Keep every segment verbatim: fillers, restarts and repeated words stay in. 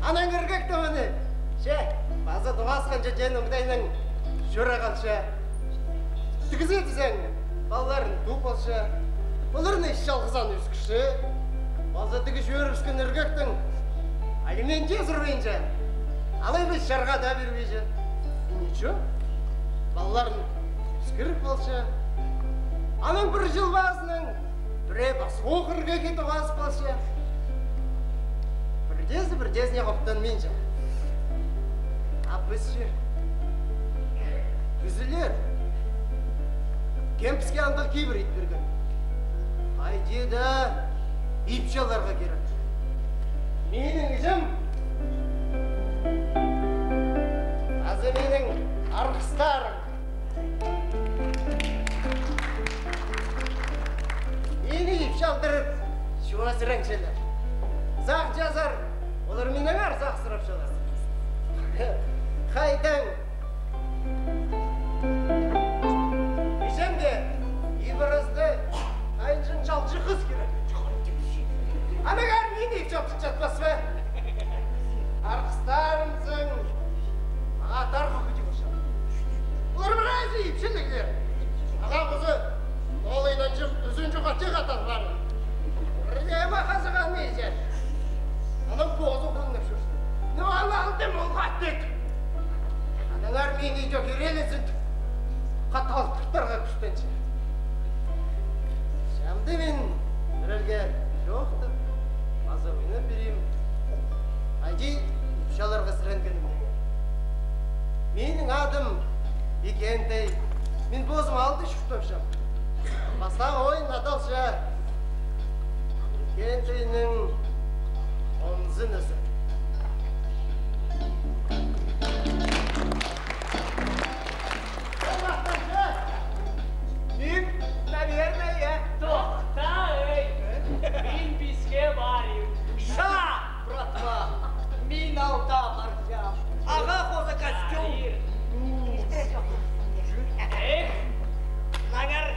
Анаң іргек тіп аны, че, паза тоғасханҷа теен оңдайнаң чӧре халча. Тігізі тізең, палаларын тууп алча. Оларны ис чалғызаан ӧскірче. Паза тігі чӧрібіскен іргектең алимент тее сурбинча, алай ба чарға даа пирбинче. И ничего, палаларын ӧскіріп алча. Анаң пір чыл пазынаң пірее пасох іргекке тоғазып алча. Пірдеезі пірдеезіне хохтанминча. А піс че, кізілер, кем піске андағ кибір ит пирген? Хайди даа ипчі аларға кирек. Минің іҷем азы минің арғыстарым мині ипчі алдырып, чуазыраңчалар. Сағынчазар, олар минеңер сағыссырапчалар. Хайдаң, іҷемге ибіразды хайынҷаң чалҷы хыс кирек. Анаңар мині ипчі алдырчатпас па? Арғыстарымзың мағаа тарғах кӱдік. Олар прайзы ипчіліглер. Ағаа хоза ол инанҷы ӱзінҷі хатты хатап пар. Пірдее ма хазыған мизе. Анаң позы хулынып чӧрче. Ну, ал алдым ол хатты. Анаңар мині идӧк ирелезін хат алдыртарға кӱстенче. Чамды мин пірерге чоохтап, паза ойнап пирим. Хайди ипчі аларға сіренген. Минің адым Игентей. Мин позым аалда чуртапчам. Пастағы ойын адалча Игентейнің хомзынызы. Мин, наверное, я. Тохта, ей! Мин писке парим. Ша, братва! Мин алда парчам. Ағаа хоза костюм. Эх! Наңар!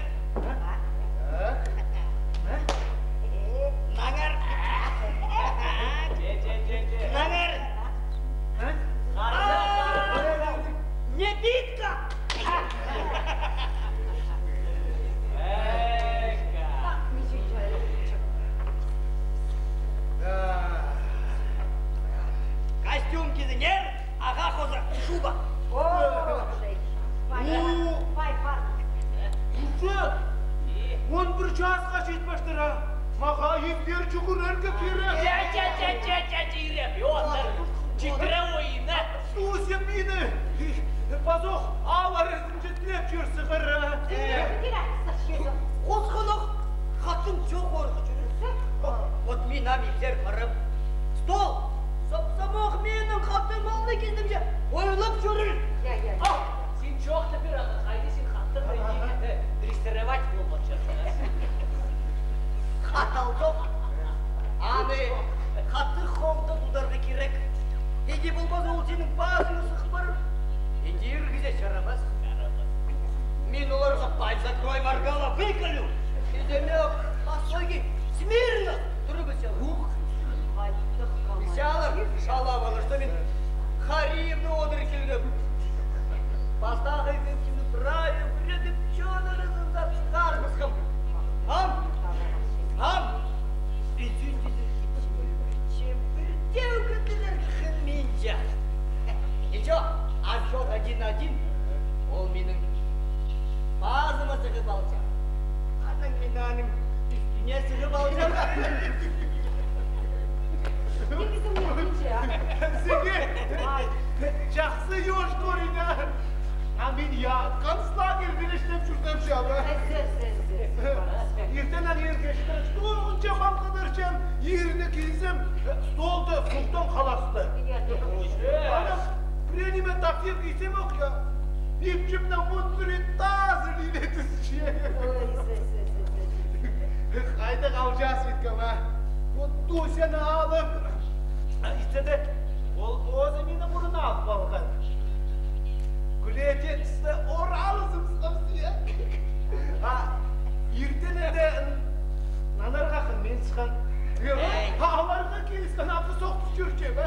Наңар! Че, че, че, че. Наңар! Харда, харда. Не битка! Эка. Костюм кизіңер, ағаа хоза шуба. О, уже он пір часха читпештір, а? Мағаа ибдер чӱгӱрерге кирек. Че, че, че, че, че, че, ире, Пётр. Читіре ойны. Тузем мині пазох ааллар ізінҷе тілеп чӧрзі пір. Хосханох хатың чох орых чӧрерзе. Вот мин ам ибзер парам. Стол! Сап-самох минің хатым алны килдімҷе ойлап чӧрер. Я, я, я. А, син чоохтап пир, ағаа, хайди син хатты, э, дрессировать полбаҷаңар. Хат алдох. Аны хатты холда тударға кирек. Иди полбаза, ол синің пазыңа сых парар. Иди иргізе чарамас. Мин оларға «Пай, закрой, моргала» выколю. Иземе посылки смирно турыбысчалар. Пісчелер, шалап алар, что мин хариимні одыр килгем. Пастағы кемчіні прай ӱгредіп, чон аразында сығарыбысхам. Ам, ам, ӱзіндізі чемпіртеу кірділер хынминча. Ничего, а счёт один один. Ол минің пазыма сығып алча. Анаң мин аның ӱстӱне сығып алчам. Сиге чахсы ёш торина. А мин я концлагерьде ішлеп чуртапчам. Иртеннең ирге читіре, тоғынча малғыдырчам, ирні килзем, столда султан халасты. Ана пірее ниме тапсир кисем ох я. Ипчімнің мундиры тазы лилетінче. Хайдағ алҷаас иткем, а? Вот Тусяны алып, а, итсе дее, ол позы мині пурун алып алған. Кӱлетіністі оралызым савсия. А иртенеде нанарға хынмин сыххан. Эй! Аларға киліскен, аты соғыс чӧрче, бе?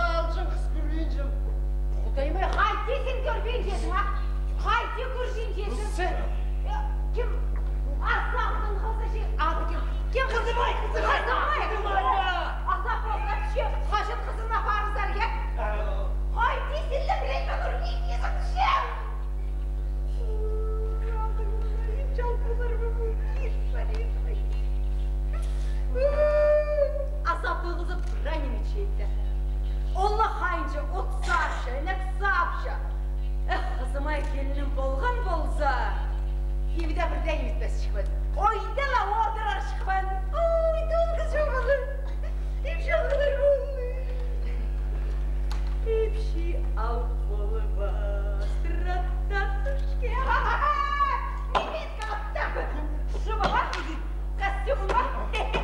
Алҷаң хыс кӧрбинчем. Худайым-ай, хайди син кӧрбинчезің, а? Хайди кӧрбинчезің? Э, кем? Асаптың хызы чи? Аты кем? Кем? Хызым-ай, хызым-ай. Хызым-ай. Хызым-ай. Асап, Асап, че, хаҷан хызына парызар, е? Хайди син ле пірее кӧрбинчезің, че? Асаптығ хызы прай ниме читті. Ол ла хайынҷа от саапча, інек саапча. Эх, хызым-ай, килінім полған полза, ибде пірдее итпес чіхпін. Ойда ла одырар чіхпін. Ой, тулғы чоғылы. Ипчі алып полы. Ипчі алып полы бас. Тра-та-тушки. Ха-ха-ха! Ниме иткен аттағы? Шыбыға? Костюм ба? Э.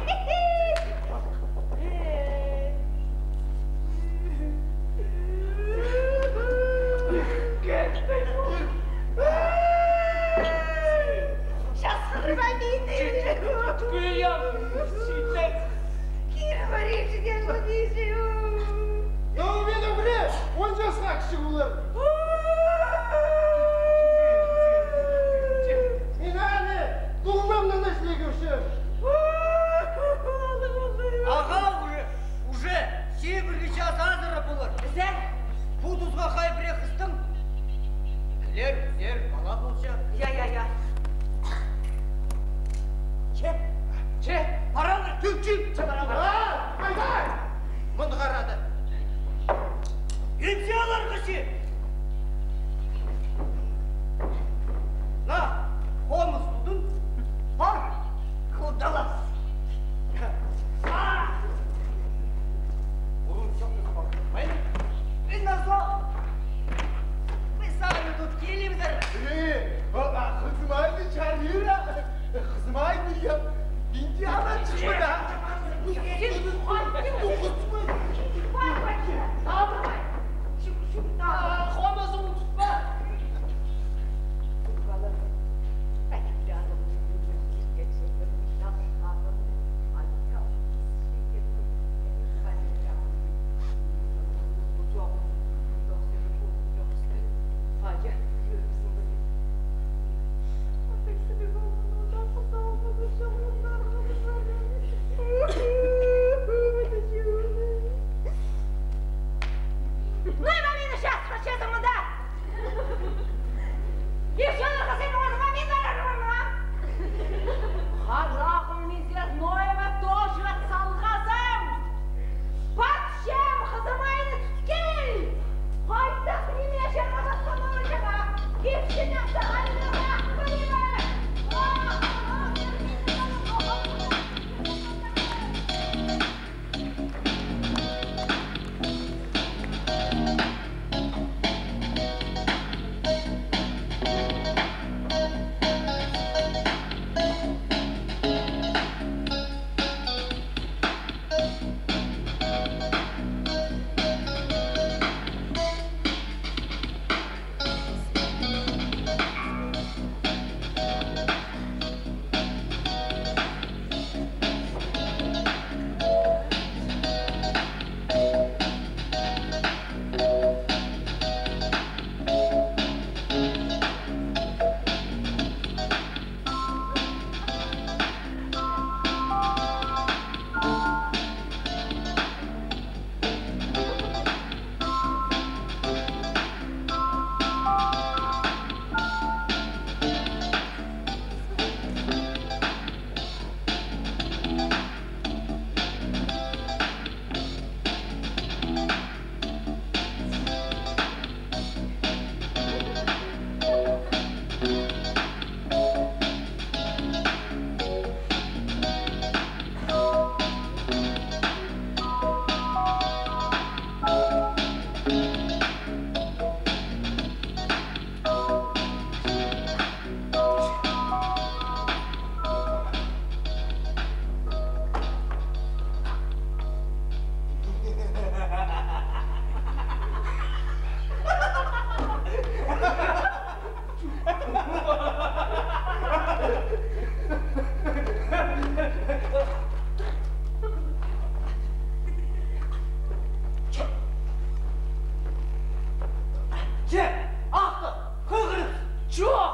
Че, ахты, хығырып, чох!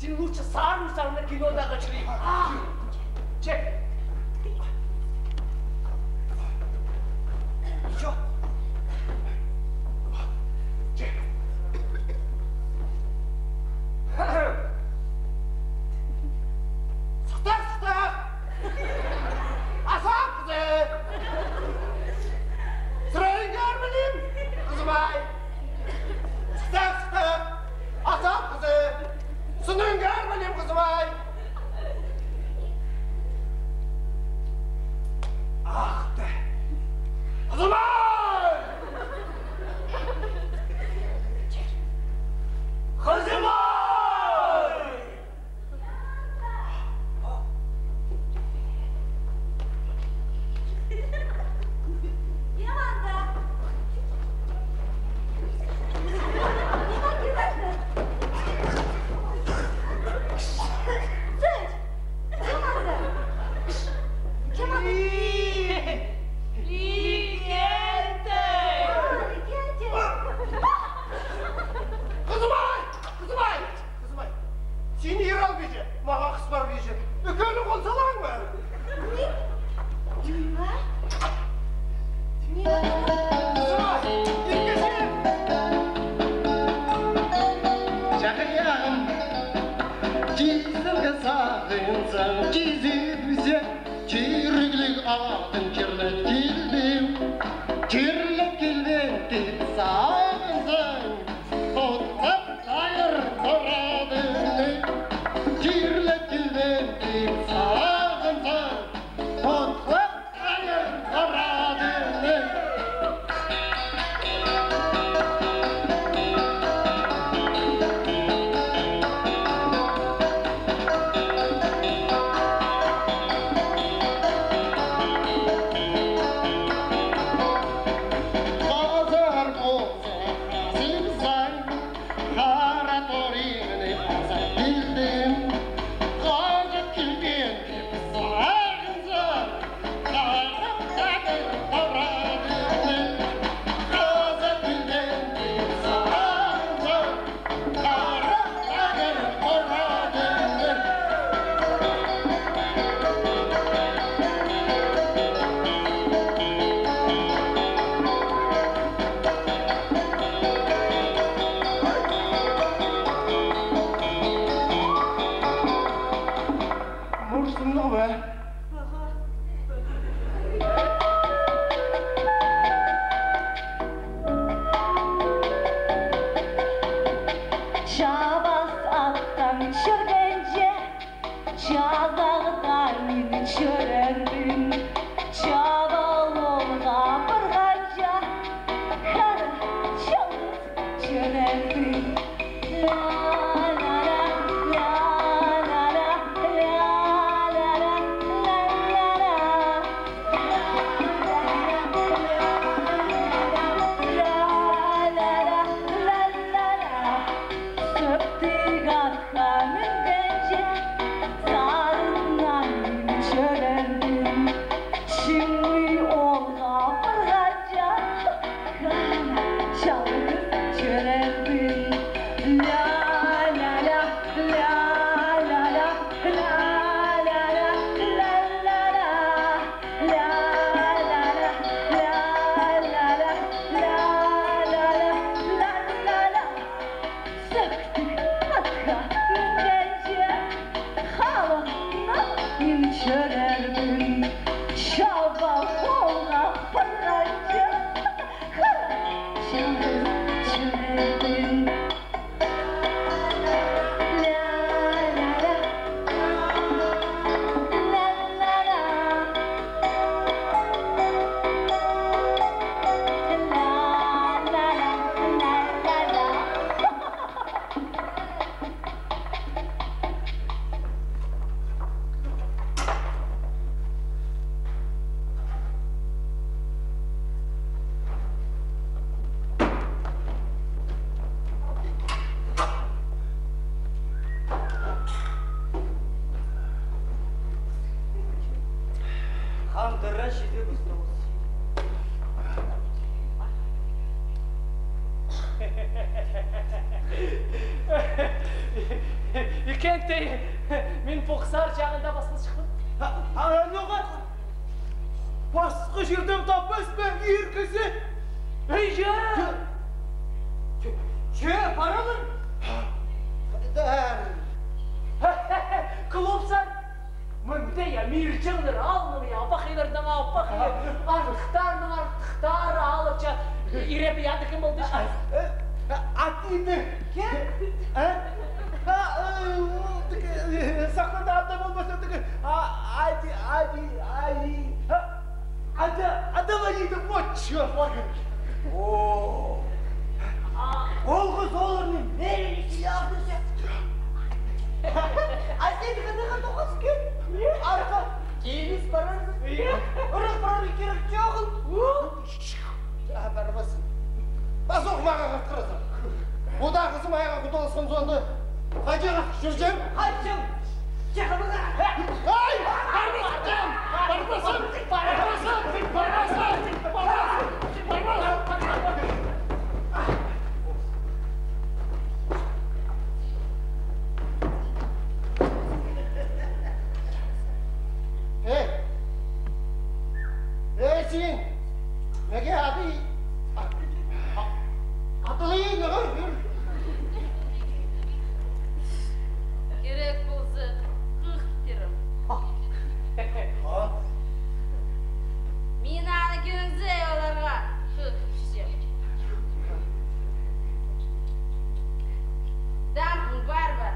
Син лучше сарнап, сарнап кинодағы чӧрейік. А! Че. Че. Сыхтах, сыхтах! Азап кізі! Сірернің кӧрбелем, хызыбай! Сыхтах, сыхтах! Азап кізі! Сірернің кӧрбелем, хызыбай! Ахты! Хызыбай! Хызыбай! Хызыбай! Хызыбай! Хызыбай, син иралбиҷа, мағаа хыс парбиҷа. Ікӧлең хол салаң ба? Ні? Ниме? Мин Пухсар чағында пасха чыхпын. А, а, ноға? Пасха чирдең таппас па ир кізі? Ей, че! Че, че, паралар. Дар. Клубсар. Мында я мирҷеңнер алнына, я апахайларның апахайы, арғыстарның артыхтары алып ча, иреп ядығым болды. А, а, а, а тиді. Кем? А? А, э, ол тігі, э, сахнада анда болмаса тігі. А, ади, ади, ади. А, ада, ада вариды, вот чё. О. А, ол хыс оларны берелі силе артынча. А сен хыдыға тоғас кел. Арқа, киліс парарзың. Ырах парарға кирек чоғыл. А, барбассың. Пазох мағаа хатхыразың. Ода хызым айға худаласхан соонда. Хайдағ чӧрҷең? Хайҷаң. Чахабыға. Ай! Барбассың! Барбассың! Барбассың! Эй! Эй, син! Неге ады? А, а, атылайын, неге? Кирек полза, хых пирем. А? Мин аны кӧнзе, оларға хых пирем. Дамхың пар ба?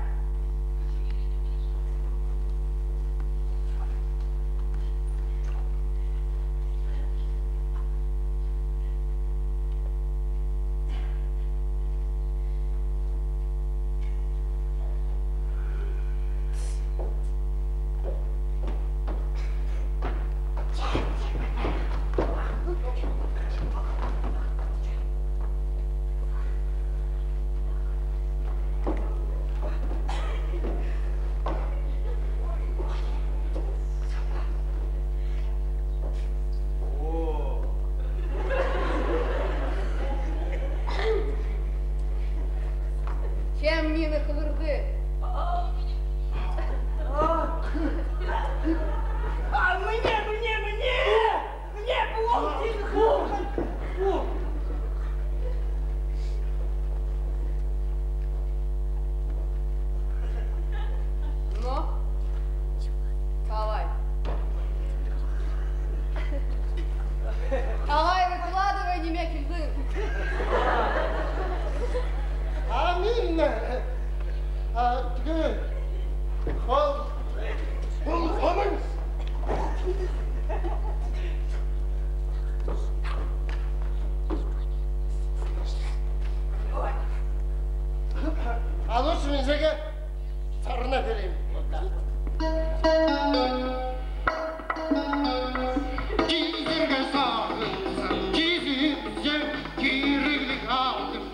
Чем мині хығырды? А, міне, міне, міне! Міне, пу ол синің хығырған. Ну, давай. Давай, выкладывай, ниме килдің. А мин, а, тігі, ол, ол, оның. А лучше мин сірерге сарна пирем. Кизерге сағынсам, кизібізем, кирігліг алдым,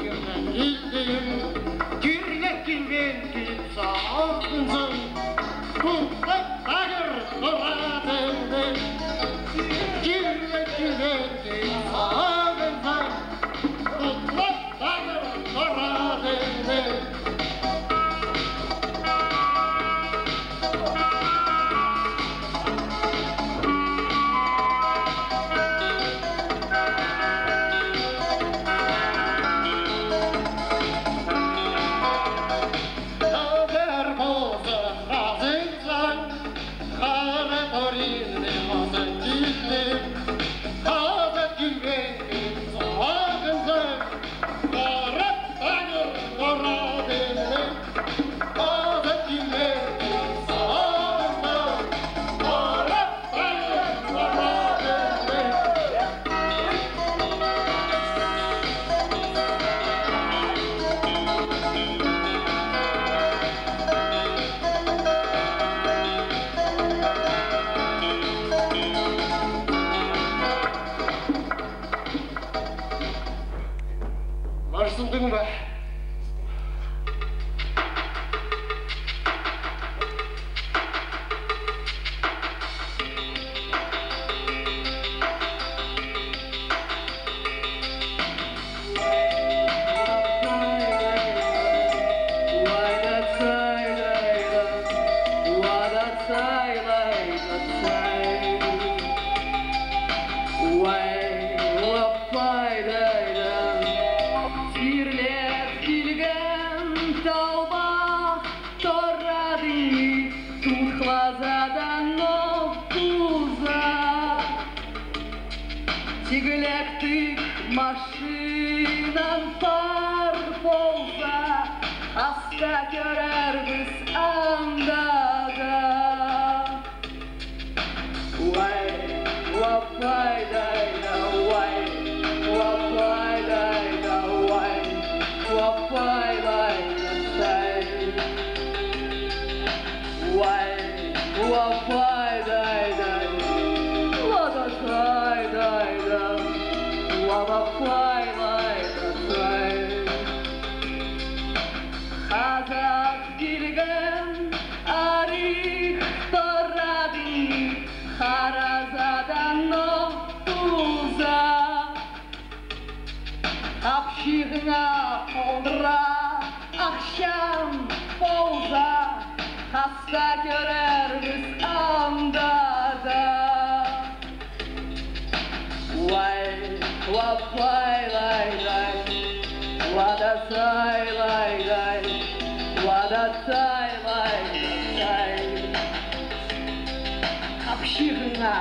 кирек килбеен киліп сағын. Игілектіг машинаң пар полза, хаста кӧрербіс анда даа. Уай, уаппай-дай-да, уай, уаппай-дай-да, уай, уаппай-лай-дай. Уай, уаппай-дай-дай, ладатай-дай-да, уаппай-лай-датай. Хазах килген арих торадың харазадаң ох туза. Апчығыңа толдыра ахчаң полза, хаста кӧрербіс анда даа. Уай, уаппай-лай-дай, ладатай-лай-дай, ладатай-лай-датай. Апчығыңа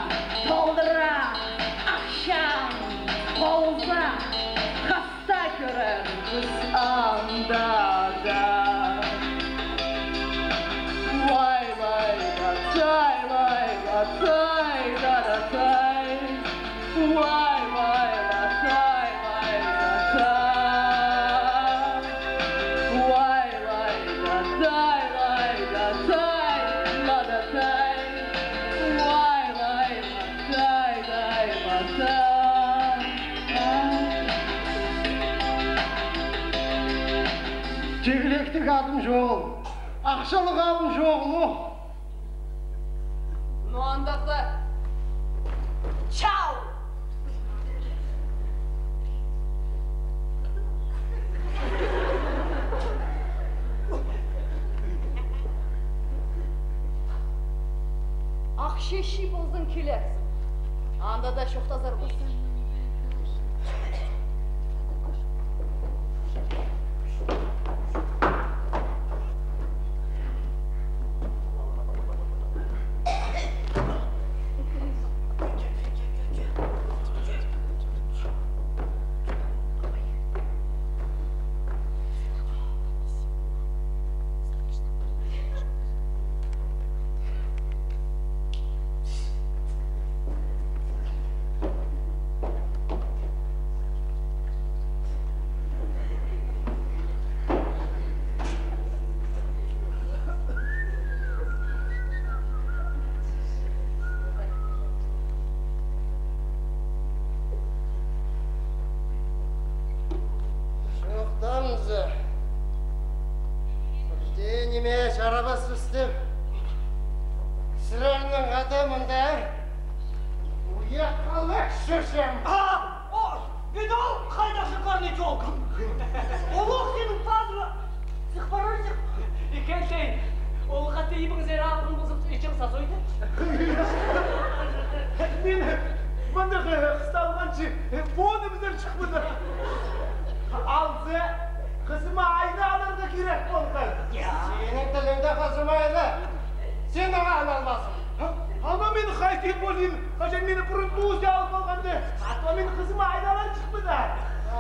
толдыра ахчаң полза, хаста кӧрербіс анда даа. Уай-лай-датай, лай-датай, дадатай. Уай-лай-датай, лай-датай. Уай-лай-датай, лай-датай, ладатай. Уай-лай-датай, лай-датай. Тигілектіг адым чоғыл, ахчалығ адым чоғыл. Ну, андағда. Чау! Ахча чыып алзаң килерзің. Анда даа чоохтазарбыс. Чоохтанза, пірдее ниме чарабаспыс тіп, сірернің хада мында уяххалах чӧрчем. А, о, ит ол хайдағ шикарный тёлка. Олох синің пазыңа сых парар сых. Икенчей, ол хати ибіңзер алған болза, итчең сазойды. Мин мындағ, э, хысталғанчы, э, поны пілер чыхпады. Алза, хызыма айны аларға кирек полған. Синің тіліңде хызыма айны. Син оңа аны албазың. Ана мин хайди полим, хаҷан мині пурун туус алып алғанды. Атла мин хызыма айны алар чыхпады. А!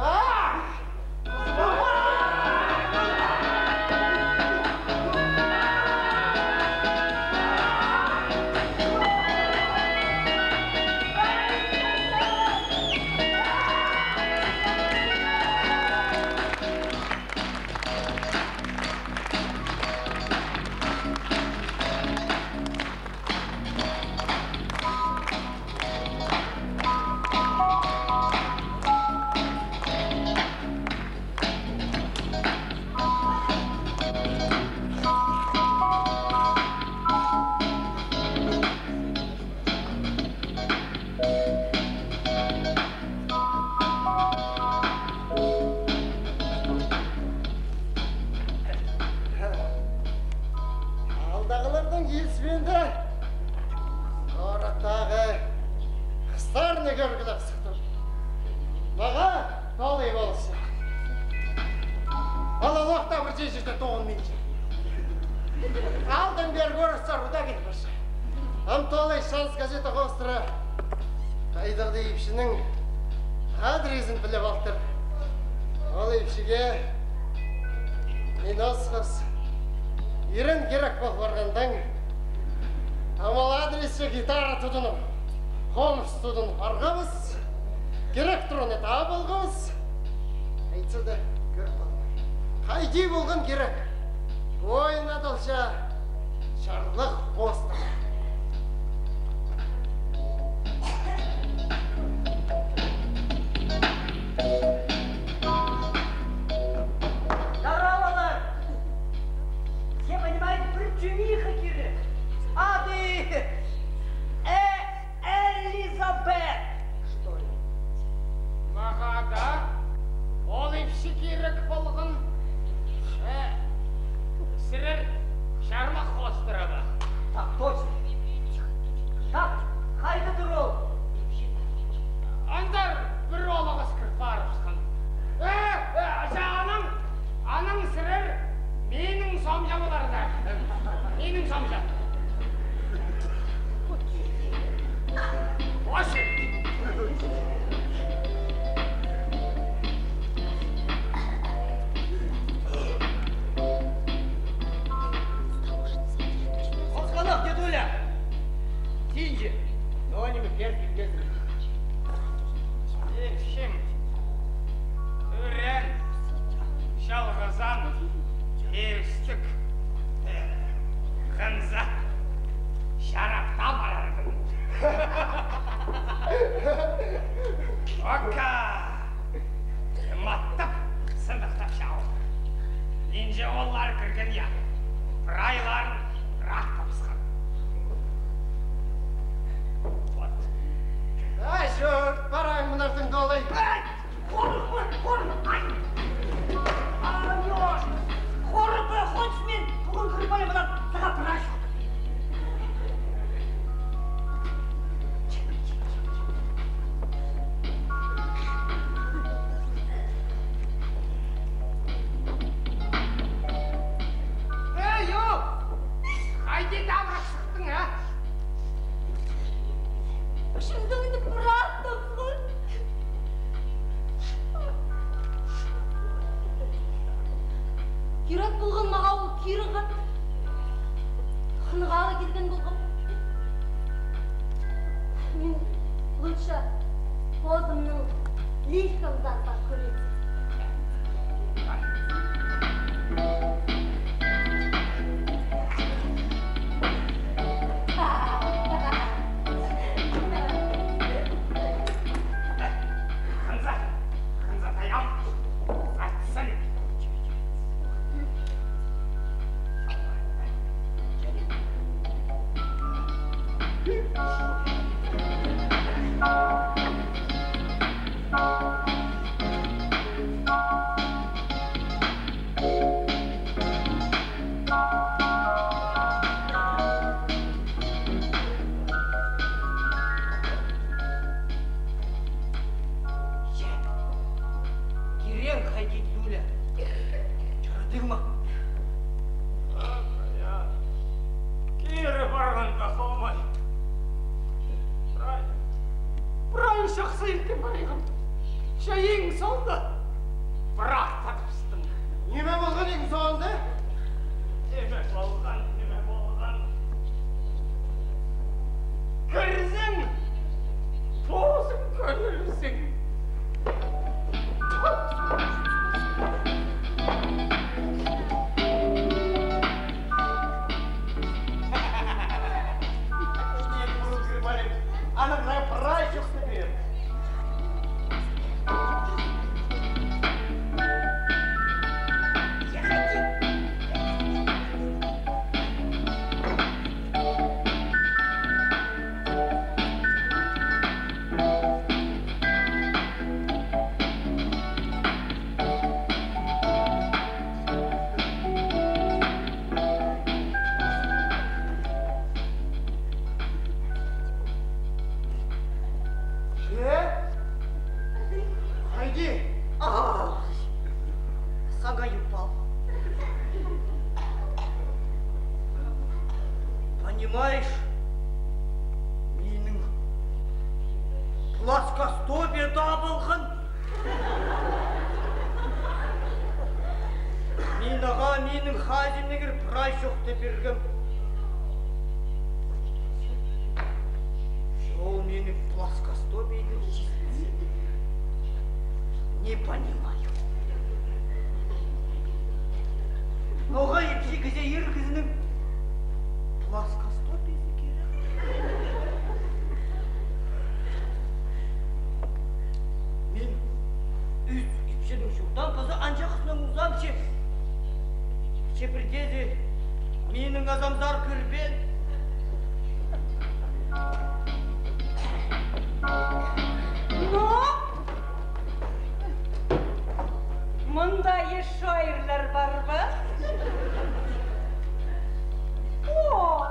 Аалдағыларнаң киліспинде, городтағы хыстарны кӧргілеп сыхтым. Мағаа толай полысча. Ол олох та пір чирде тоғынминча. Алдан пеер кӧріс сар удаа киліп парча. Ам толай шанс, газета хоостыра. Хайдағ-да ипчінің Адрезін піліп алтыр. Ол ипчіге мин осхас. Ирен кирек пол парғаннаң, амал адресче гитара тудынып, хомыс тудынып парғабыс. Кирек турғаны таап алғабыс. Айтса даа, кӧр полбай. Хайди полған кирек. Ойын адалча Чарлығ хоостыра. Здорово, алар! Все понимаете, пір чуниха кирек. Ады, э, Элизабет, что ли? Мағаа даа ол ипчі кирек полған. Э, сірер Чарлығ хоостыра ба? Так точно. Так, хайда тур ол? Андар пір оолағас кір парыбысхан. Э, э, анаң, анаң сірер минің сомҷа поларзар. Минің сомҷа. Очередь. Хосханах, дедуля! Синҷі, но ниме кер килгезің. Ипчім, ӱреен, чалғызаан, пирістіг, хынза, чарап таа парарбын. Ока! Маттап, сындыхтап чаал. Нинҷе ооллар кірген, я. Прайларын прах табысхан. Вот. Ай, чорт, парайын мынартын долай. Ай! Хорых па, хорых, ай! Ай, чорт! Хорых па, хоч мин пӱгӱн кіріп алам, мына сағаа прай чох. Ей, йо! Хайди табырах сыхтың, а? Чындаңда прах табысхан. Кирек полған мағаа ол кирек ат. Хынығарға килген полғам. Мин лучше позымның личкамзар пар кӧрем. Че, кирең хайди, Дуля? Чарадың ма? Кире парғанда хомай. Прай, прай чахсы иртен парғам. Че, иң соонда прах тапчам. Ниме полған иң соонда? Ниме полған, ниме полған? Кірзең, позың кӧрерзің. Анаң прай чахсы пирем. Че? Хайди? Ай, сағайып ал. Понимаешь, минің плоскостопие таап алған. Аға минің хазиннең кір прай чохты пиргем. Ол минің плоскостопиедең чистіс. Не понимаю. Ноға ипчі кізее ир кізінің плоскостопиезі кирек? Мин ӱс ипчінің чуртаан паза анҷахсынаң узам чи. Че пірдеезі минің азамзар кірбеен. Но мында ещё ирлер пар ба? О!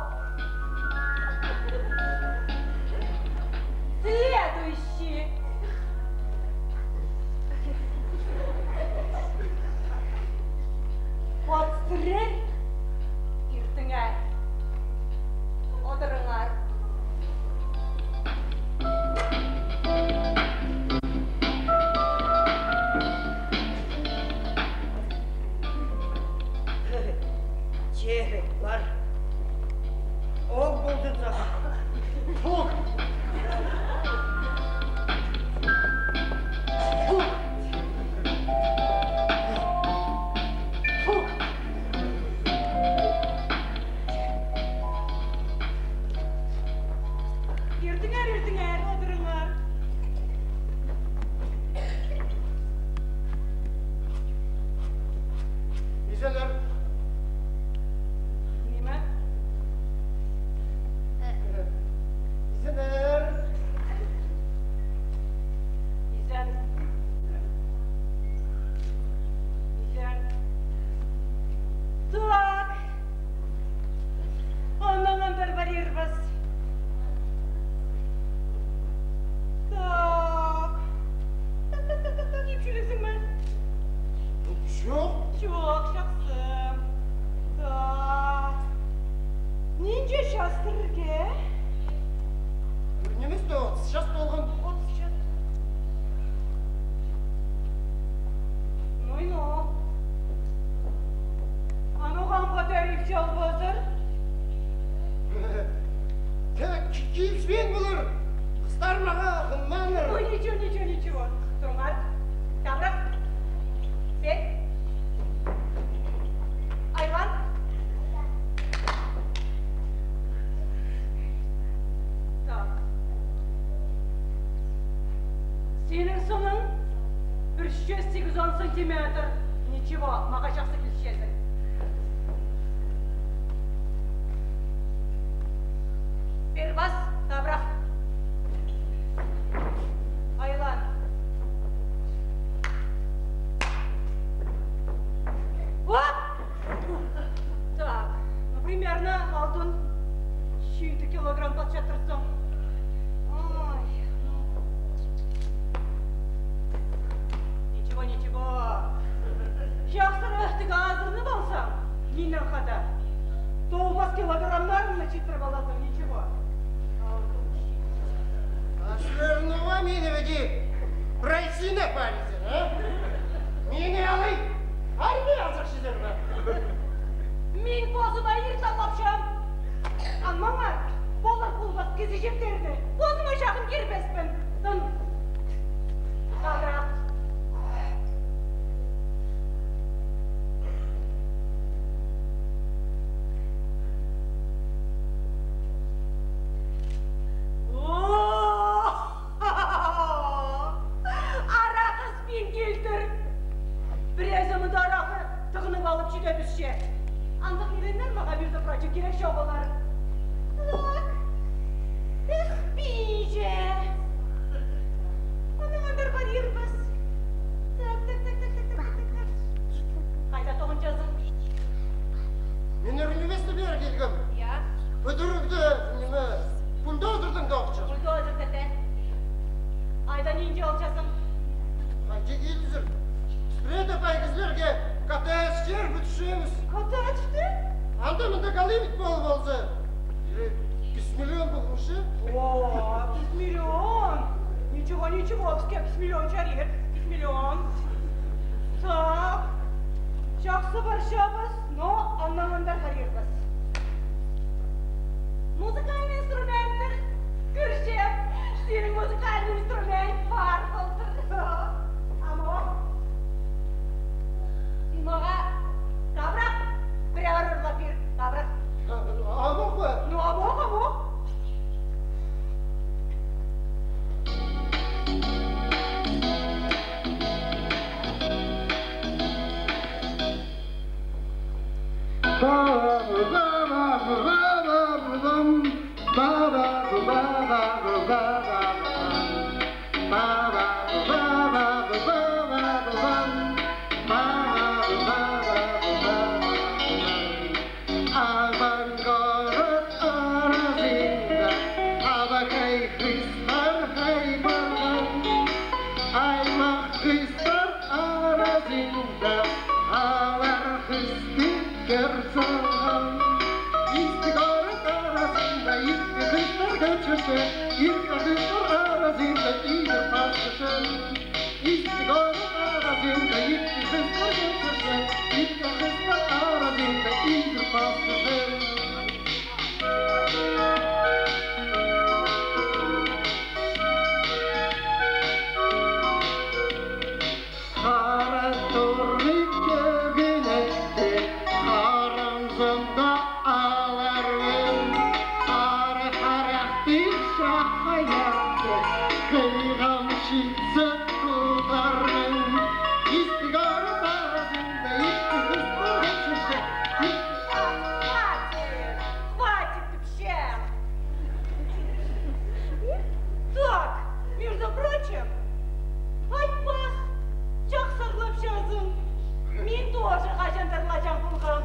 Следующий. От сірер иртеңер. Одырыңар. Чирек пар. Ол полды сағаа. Пух! Пух! Пух! Иртеңер, иртеңер, одырыңар. Изеннер. Ниме? Изеннер. Изен. Изен. Так. Анаң андар парирбыс. Так. Так, так, так, так, так, ипчілігзің ме? Чох. Чох, чахсы. Так. Нинҷе час сірерге? Нимес те, отыс час полған. Отыс час. Ну и ну. А ноға ам хатап ипчі албазар? Так, ки-, киліспеен полар. Хыстар мағаа хынмааннар. Ой, ничего, ничего, ничего. Турыңар. Табырах. Сен. Айлан. Так. Синің сының пір чӱс сигізон сантиметр. Ничего, мағаа чахсы килісчезің. Пір пас, табырах. Айлан. Оп! Так, ну, примерно, алтон читі килограмм пасчатырзың. Ой, ну. Ничего, ничего. Чахсыра тігі азырны ползаң, миннең хада. Тоғыс килограммнарны читіріп алазың, ничего. А сірер ноға мині піди прайзына парирзар, а? Мині алай армияа азахчазар ба? Мин позыма ир таңлапчам. Ам маңар полар-полбас кізі чептерні позыма чағын кирбеспін. Тын. Табырах. О! Арахыс пин килтір. Пірезі мында арахы тығынып алып чиде пісче. Андағ ниленнер мағаа, между прочим, кирек чоғыллар. Так. Эх, пиҷе. Анаң андар парирбыс. Так, так, так. Хайда тоғынчазың? Мин ӱр ниместі пеер килгем. Я. Пӱдірігде, ниме, бульдозердең тоғынчам. Бульдозерде те. Айда нинҷе алчазың? Хайди килізер. Пірееде пай кізілерге коттедж чир пӱдірчебіс. Коттеджті? Анда-мында калимит полып алза, пис миллион полғанча. О, пис миллион. Ничего, ничего, піске пис миллион чарир. Пис миллион. Так. Чахсы парчабыс, но аннаң андар хайырбас. Музыкальный инструменттер кірче. Синің музыкальный инструмент пар полтыр. Амох. Син мағаа хабырах пірее пар урлап пир, хабырах. Амох па? Ну, амох, амох. Авангород аразында абахай хыстар хай парған, аймах хыстар аразында алар хысты кӧр салған. Исті город аразында итті хыстар кӧчірче, итті хыстар аразында идір пастырча. Исті город аразында итті хыстар кӧчірче, итті хыстар аразында идір пастырча. Хара торғай кӧгенекте, харамзамда аларбын, хара харахты чахайахты, хыйғам читсе тутарбын. Исті город аразында итті хыстар кӧчірче. Хватит! Хватит, тіпчем! Так, между прочим, айтпах, чахсы ырлапчазың. Мин тоже хаҷан ырлаҷаң полғам.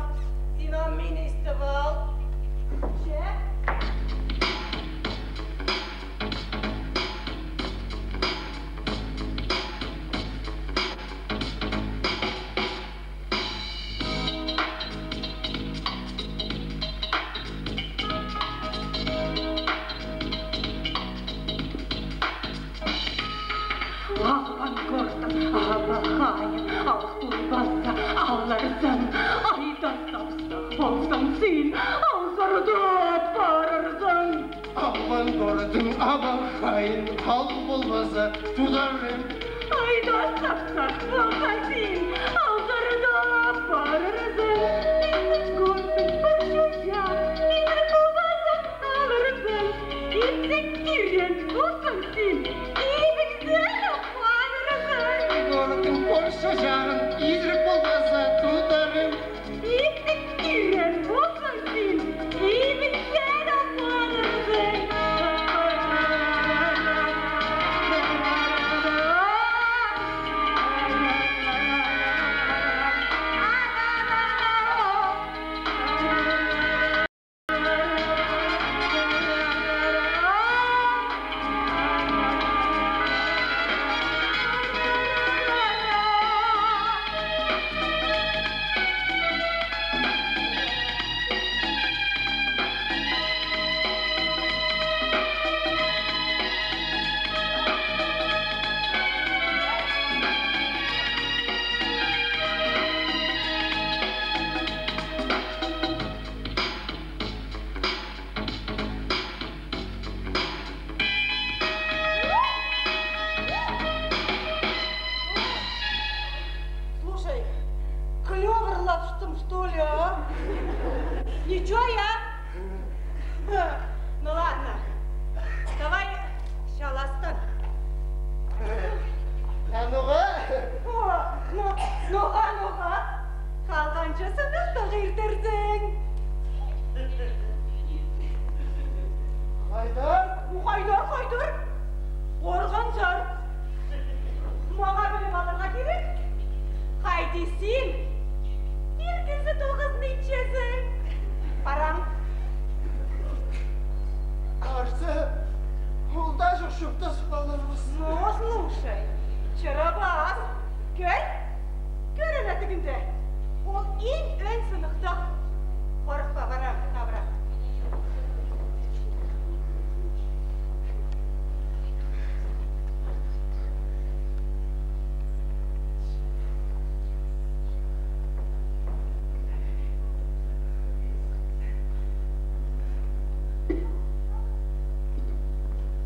Син ам мині истіп ал. Че? Авангородтың абахайын ал полбаза аларзың, айдас тапсах ползаң син, алзырдап парарзың. Авангородтың абахайын ал полбаза тутарым. Айдас тапсах ползаң син, алзырдап парарзың. Авангородтың пір чоҷаң, итік полбаза аларзың. Итік кирен ползаң син, ибінзер апарарзың. Авангородтың пір чоҷағын итік полбаза тутарым. Итік кирен ползаң син, ибінзер апарарзың.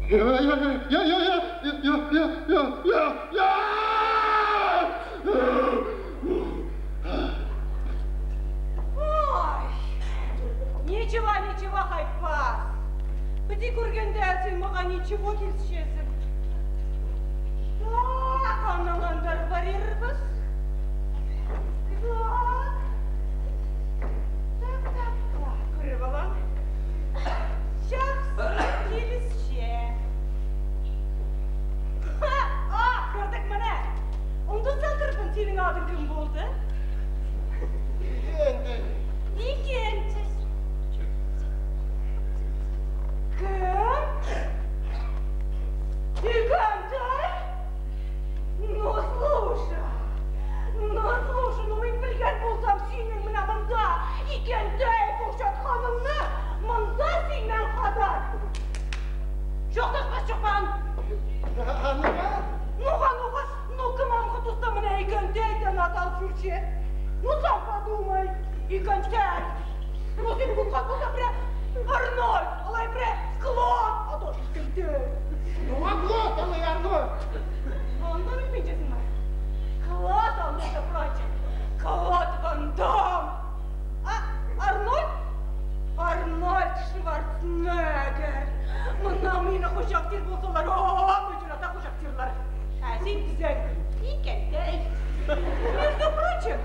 Я, я, я, я, я, я, я, я, я, я, я, я, я. Ой, ничего, ничего, хайтпас. Піди кӧргенде, син мағаа ничего килісчезің. Так, анаң андар парирбыс. Так. Так, так, так, кӧріп алам. Чахсы килісче. Ха, а, кӧрдік, мына. Ундут салтырбын, синің адың кем полды? Икентей. Икентей. Кем? Икентей? Ну, слушай. Ну, слушай, ну, мин пілген ползам, синің мына мында Икентей полчатханыңны, мында синнең хада чоохтаспас чох па. А, а, ну, а? Ну, а, ну, а, ну, кем аңғы туста мына Икентейдең ат ал чӧрче? Ну, сам подумай, Икентей. Ну, син пу хакута пірее Арнольд, алай пірее Клод, а то Икентей. Ну, а Клод, алай Арнольд. Анда пілбинчезің ме? Клод, а, между прочим, Клод Ван Дам. А, Арнольд? Арнольд Шварценеггер. Мына мині хучахтир ползалар, о, мына чурада хучахтирлар. А син тізең Икентей. Между прочим,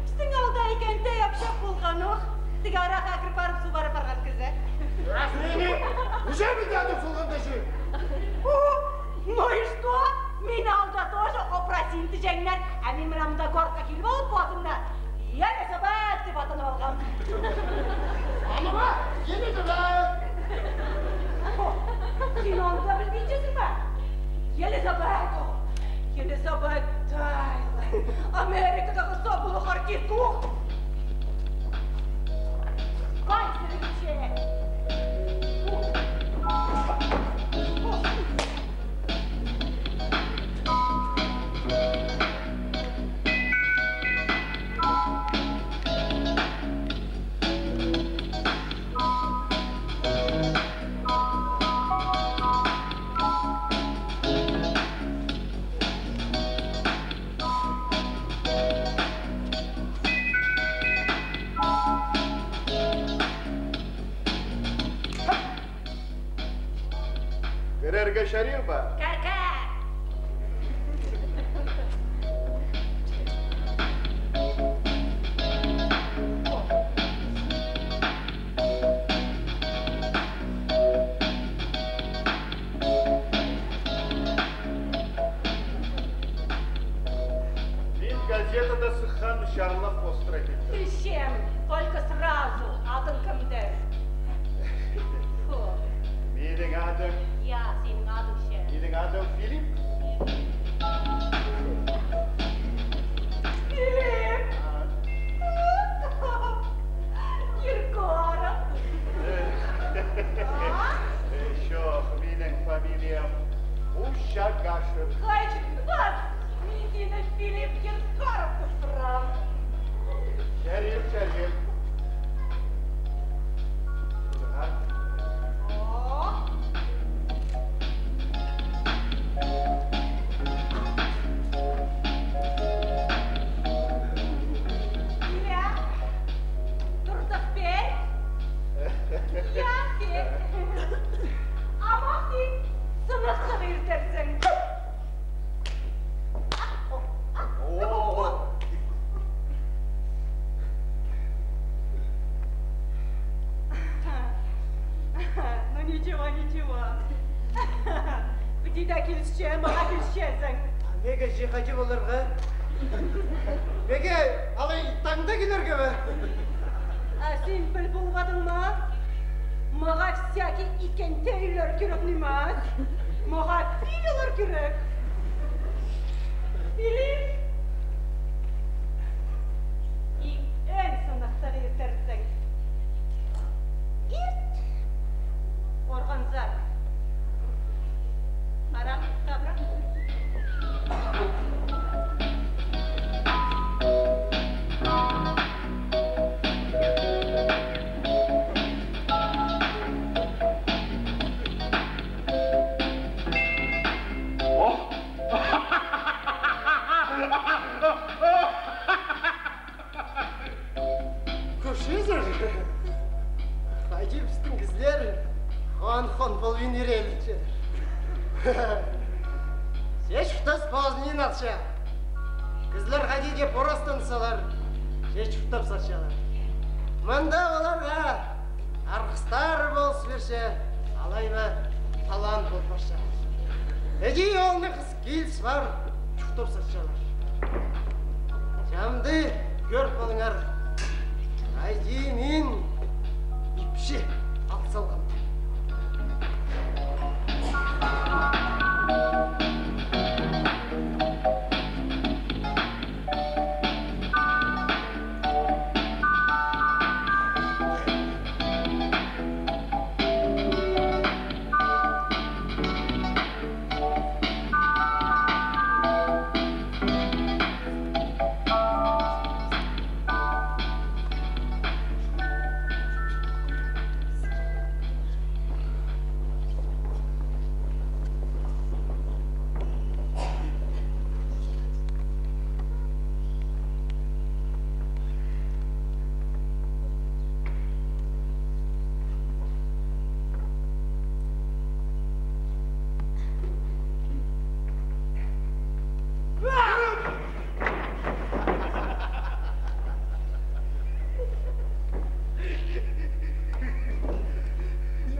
пістің аалда Икентей апчах полған ох. Тігі арахха кір парып, су парып парған кізі. Раз мені уже мында тіп салғанда ше. О, ну и что? Мині аалда тоже опросин тіҷеңнер. А мин мына мында городха киліп алып, позымны Елизабет тіп атанып алғам. Анаң ба? Елизабет! О, син аны даа пілбинчезің бе? Елизабет, о, Елизабет Тейлор. Америкадағы сабылығ артистка, о. Ай, сірігінче. Кірерге чарир ба? Кір, кір. Мин газетада сыххан чарлап постыра килдім. Тӱсчем, только сразу, адың кемдір? Фу. Минің адым. Я, синің адың ше? Минің адым Филипп. Филипп! А? Киркоров. Э, чох, минің фамилиям Ушагашев. Хай, бас! Мин сині Филипп Киркоров тіп турам. Чарир, чарир. О. Іле, турдых пе? Я, пе. Амох син сынахтығ иртерзің. О! Ну, ничего, ничего. Піди дее килісче, мағаа килісчезің. А меге че хаҷан поларға? Меге алай таңда килерге бе? А син піл полбадың ма? Мағаа всякий Икентейлер кирек нимес. Мағаа Филялар кирек. Филип. И ӧӧн сынахтығ иртерзің. Ирт. Органзар. Арам, табырах. Сӧс позын алча. Кізілер хайди дее порастансалар, че чуртап салчалар. Мында оларға арғыстары полыс пирче, алай ба талаан пол парча. Іди олны хыс киліс пар, чуртап салчалар. Чамды кӧр полыңар, хайди мин ипчі ал салғам.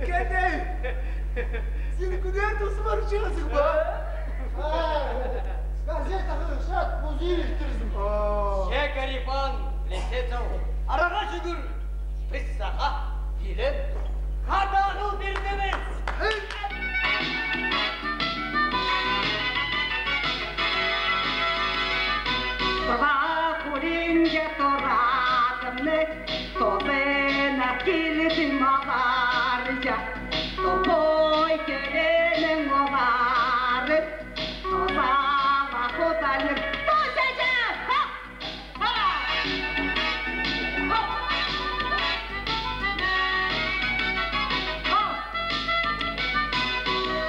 Кеней! Син кӱдер тус парчазың ба? Газетаға ышат, позы иртірзің. Че, Гарифан, лесецов, араға чӱгӱр! Піс сағаа пирем. Хада ағыл пирдібіс. Прокуринҷа торадымны, тозына килдім аларҷа. Тобой кӧренің оларын, тозала худалыр. Тозаҷа! Ха!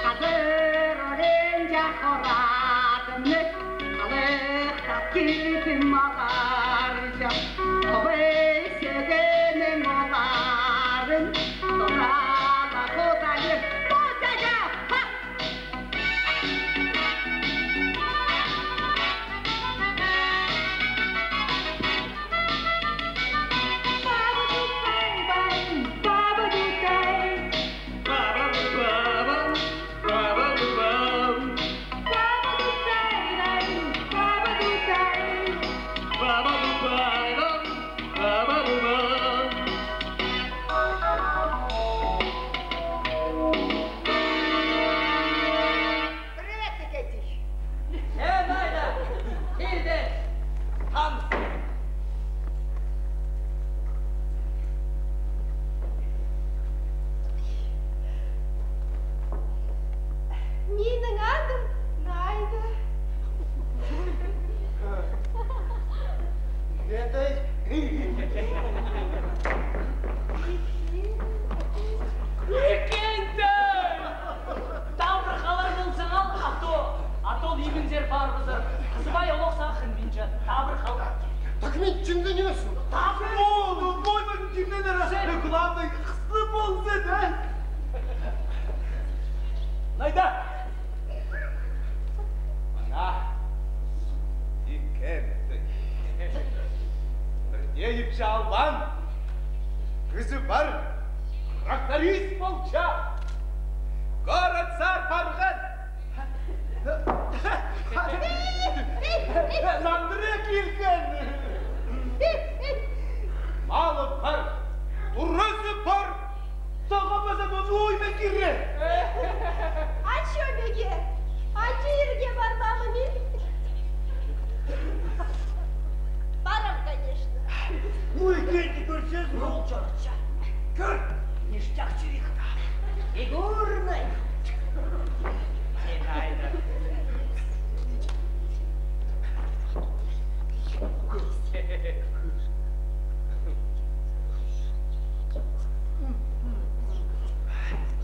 Хазыр оринҷа хорадымны, алыхтап килдім аларҷа. Тобой сӧгенің оларын, тозала худалыр. Тозаҷа! Ха! Привет, Никитич. Э, Найда, килді. Таныс. Минің адым Найда. Недай? Икенде! Табырах алар ползаң ал, а то, а то ибінзер парыбызар. Хызыбай олох сағынминча, табырах ал. Так мин тимненербін. Табырах! О, ну, моймын тимненер. Главное, хысты полза, да? Найда! Мына икенде. Пірдее ипчі албаан кізі пар, тракторист полча. Городсар парған. Нандыра килген. Малы пар, туразы пар. Сағаа паза мыны ойма кире. А чо меге? Ачы ирге парбаам мин. Парам, конечно. Ну и кенде кӧрчезің, ол чорча. Кӧр, ништяхчы вихта. Фигурный.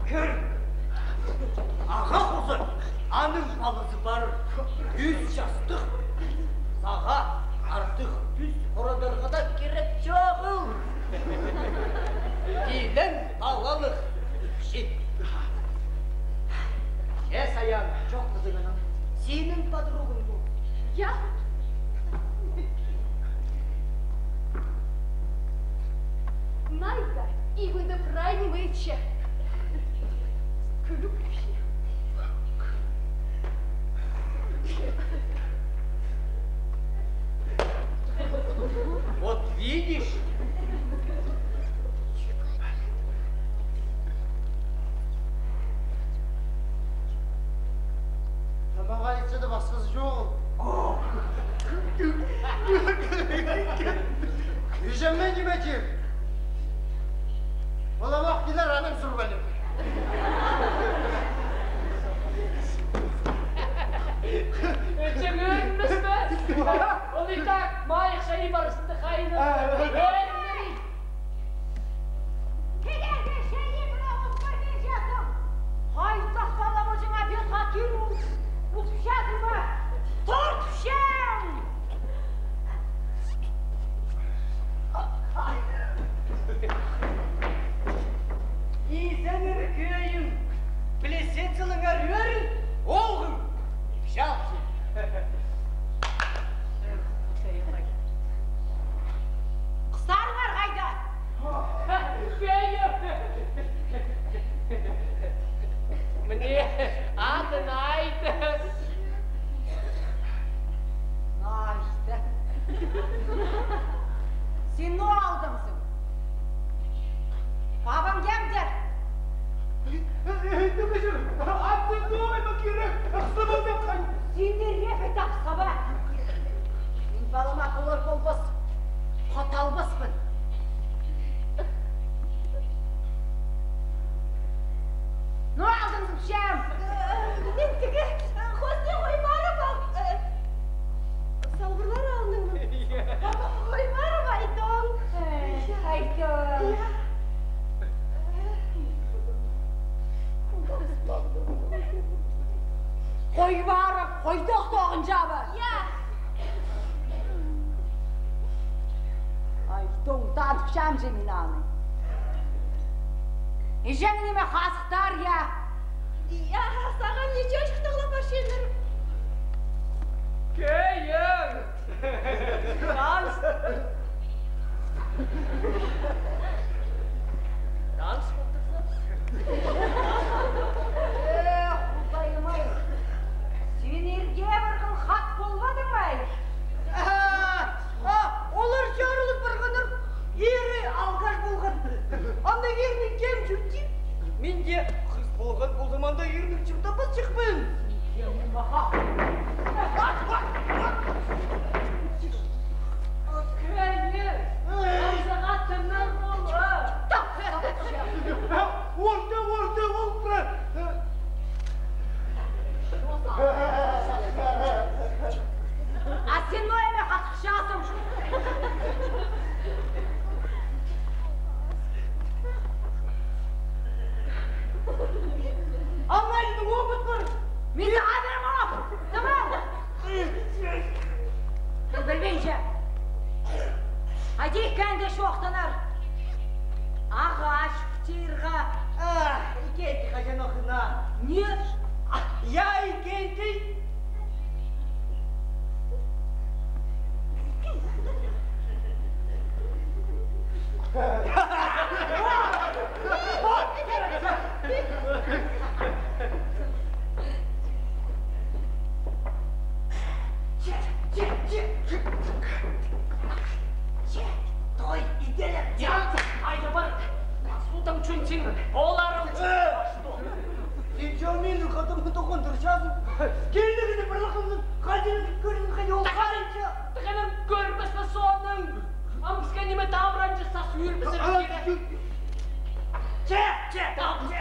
Кӧр. Руғын пу. Я? Найда, и кӱнде прай ниме итче. Кӱлӱк вообще. Вот видишь? Тамаға итсе дее пасхазы чоғыл. Иҷеме ниме тим? Ол амох килер, анаң сурбалир. Итчең ӧрінмес пе? Ол и так майых чайы парзын. Хайна. Ӧрінмей. Кидерге чайы піреең ӧспіргенҷе сох. Хайзах пала пу чаңа пирға киріп, ус-, усчазың ба? Тортчам! Изеннер кӧйің, пілізін сылыңар ӧрін, оолғым. Чалчы. Хыстарыңар хайда? Міне, атын айт. Найда. Син ноо алдыңзың? Пабаң кемдір? Син репет тапсаба. Мин палама полар полбас, хаталбаспын. Ноо алдыңзың, чам? Мин тігі, э, хости Хойбаров, э, салбырлар алдыңмын. Хойбаров Айтон. Э, Айтон. Хойбаров, хойдох тоғынҷа ба? Я. Ай, тоң танып чам же мин аны. Иҷең ниме хазыхтар, я? Я, сағам ниче чыхтығла парчалар. Кӧйің! Таныс. Таныс полтырза. Эх, Худайым-ай. Син ирге парған хат полбадың ба? А, а, олар чарылып парғаннар. Ири алғаш полған. Анда ирнің кем чуртир? Мин дее хыс полған ползам, анда ирнің чуртабас чыхпын. Орта, орта, ол пра. А син ноо ниме хатхыҷазың? Алнайдың опыт пар. Мин сағаа берем опыт. Тамам. Пілбинчем. Хайди іккенде чоохтанар. Ағаа чуртирға. А, ікенді хаҷан охына? Не? А, я, ікенді. Че, че, че, че. Че, той иделер. Я, айда пар. Сутаң чӱнчің, оларың. Син чо минің хатымны тоғындырчазың? Килдігіне пір лахымның хадирын кӧрдің, хайди ол харинча. Тығының кӧрбес пе соның? Ам піске ниме табыранча сас ӱр пісіріп кире. Че, че, тап, че.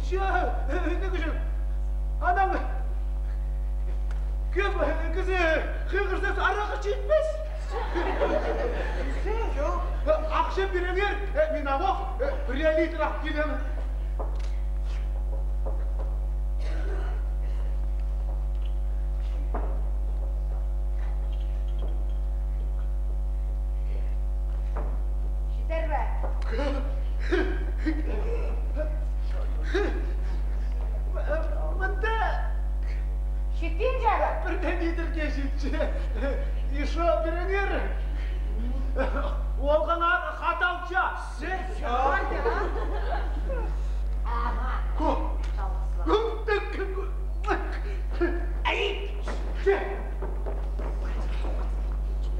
Че, э, ниме чох. Анаң кӧп, э, кізі хығырза, арағы читпес. Ахча пиріңер, э, мин ағох, э, пір литр ағып килем. Читер бе? Мында. Читпинче бе? Пірдее ниме читче. Ещё пиріңер. Олғаннар хаталча. Ага. Ку. Ай!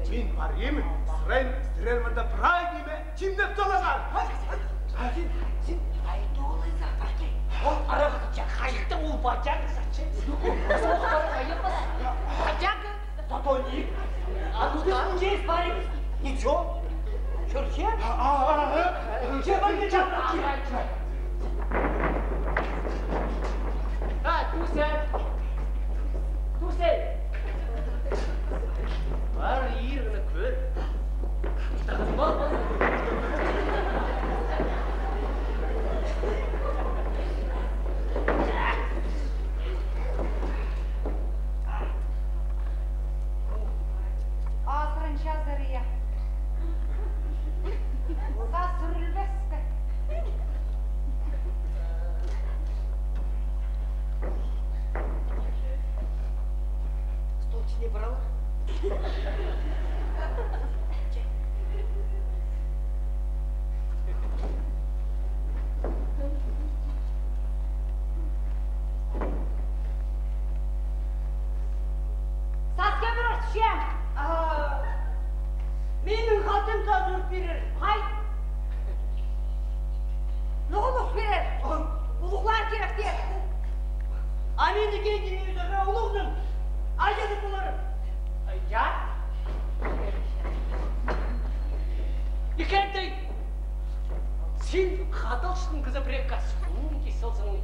Мин парим, сірер, сірер мында прай ниме тимнеп салыңар. Син, син, айдолыза парча. Ол арағыза, хайдағ ол парча, сатча. Ол парча, айырмас. Парча. Зато не. А ну там здесь парим. Ничего. Чӧрче? А, а, а, а. Че, бар, че, че. А, Тусе. Тусе. Пар, иргіні кӧр. Тағын пар, пар. Азырынча азырия. Сас ӱрілбес пе? Стол читіне паралар. Сас кем ӱрче? А, минің хатым сас ӱр пирер. Хай. Ноға ӱр пирер? Улуғлар кирек тее. А минің кенде ӱзіре улуғның айазы полар. Я? Икенде, син хаталчатхан кізі пірее кас. Киселзің,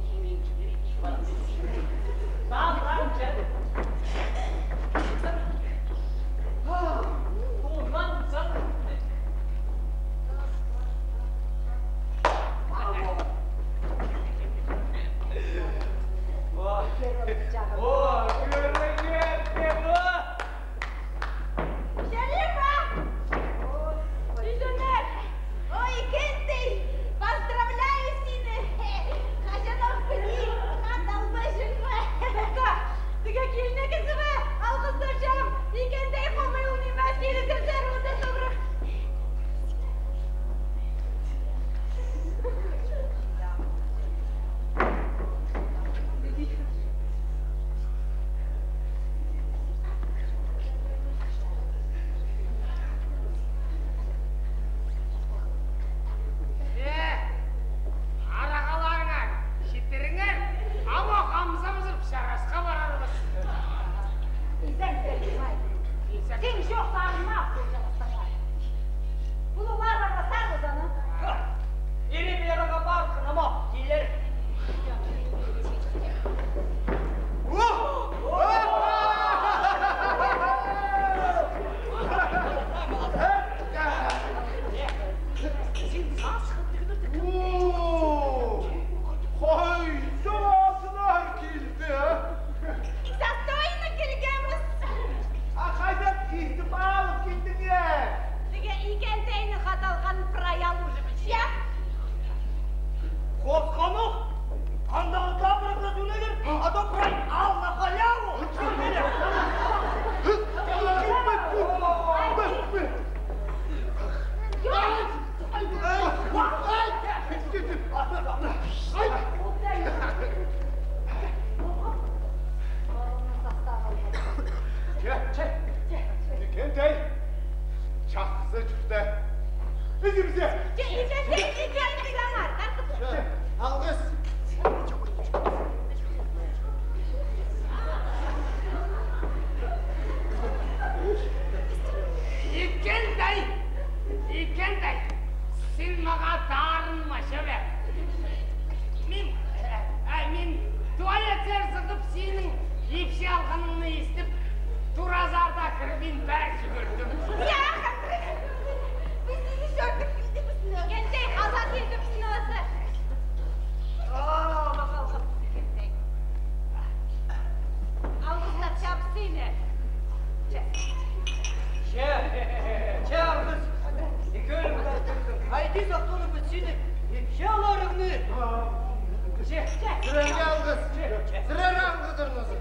Сірерге алғыс. Сірер аңғыдырыңызар.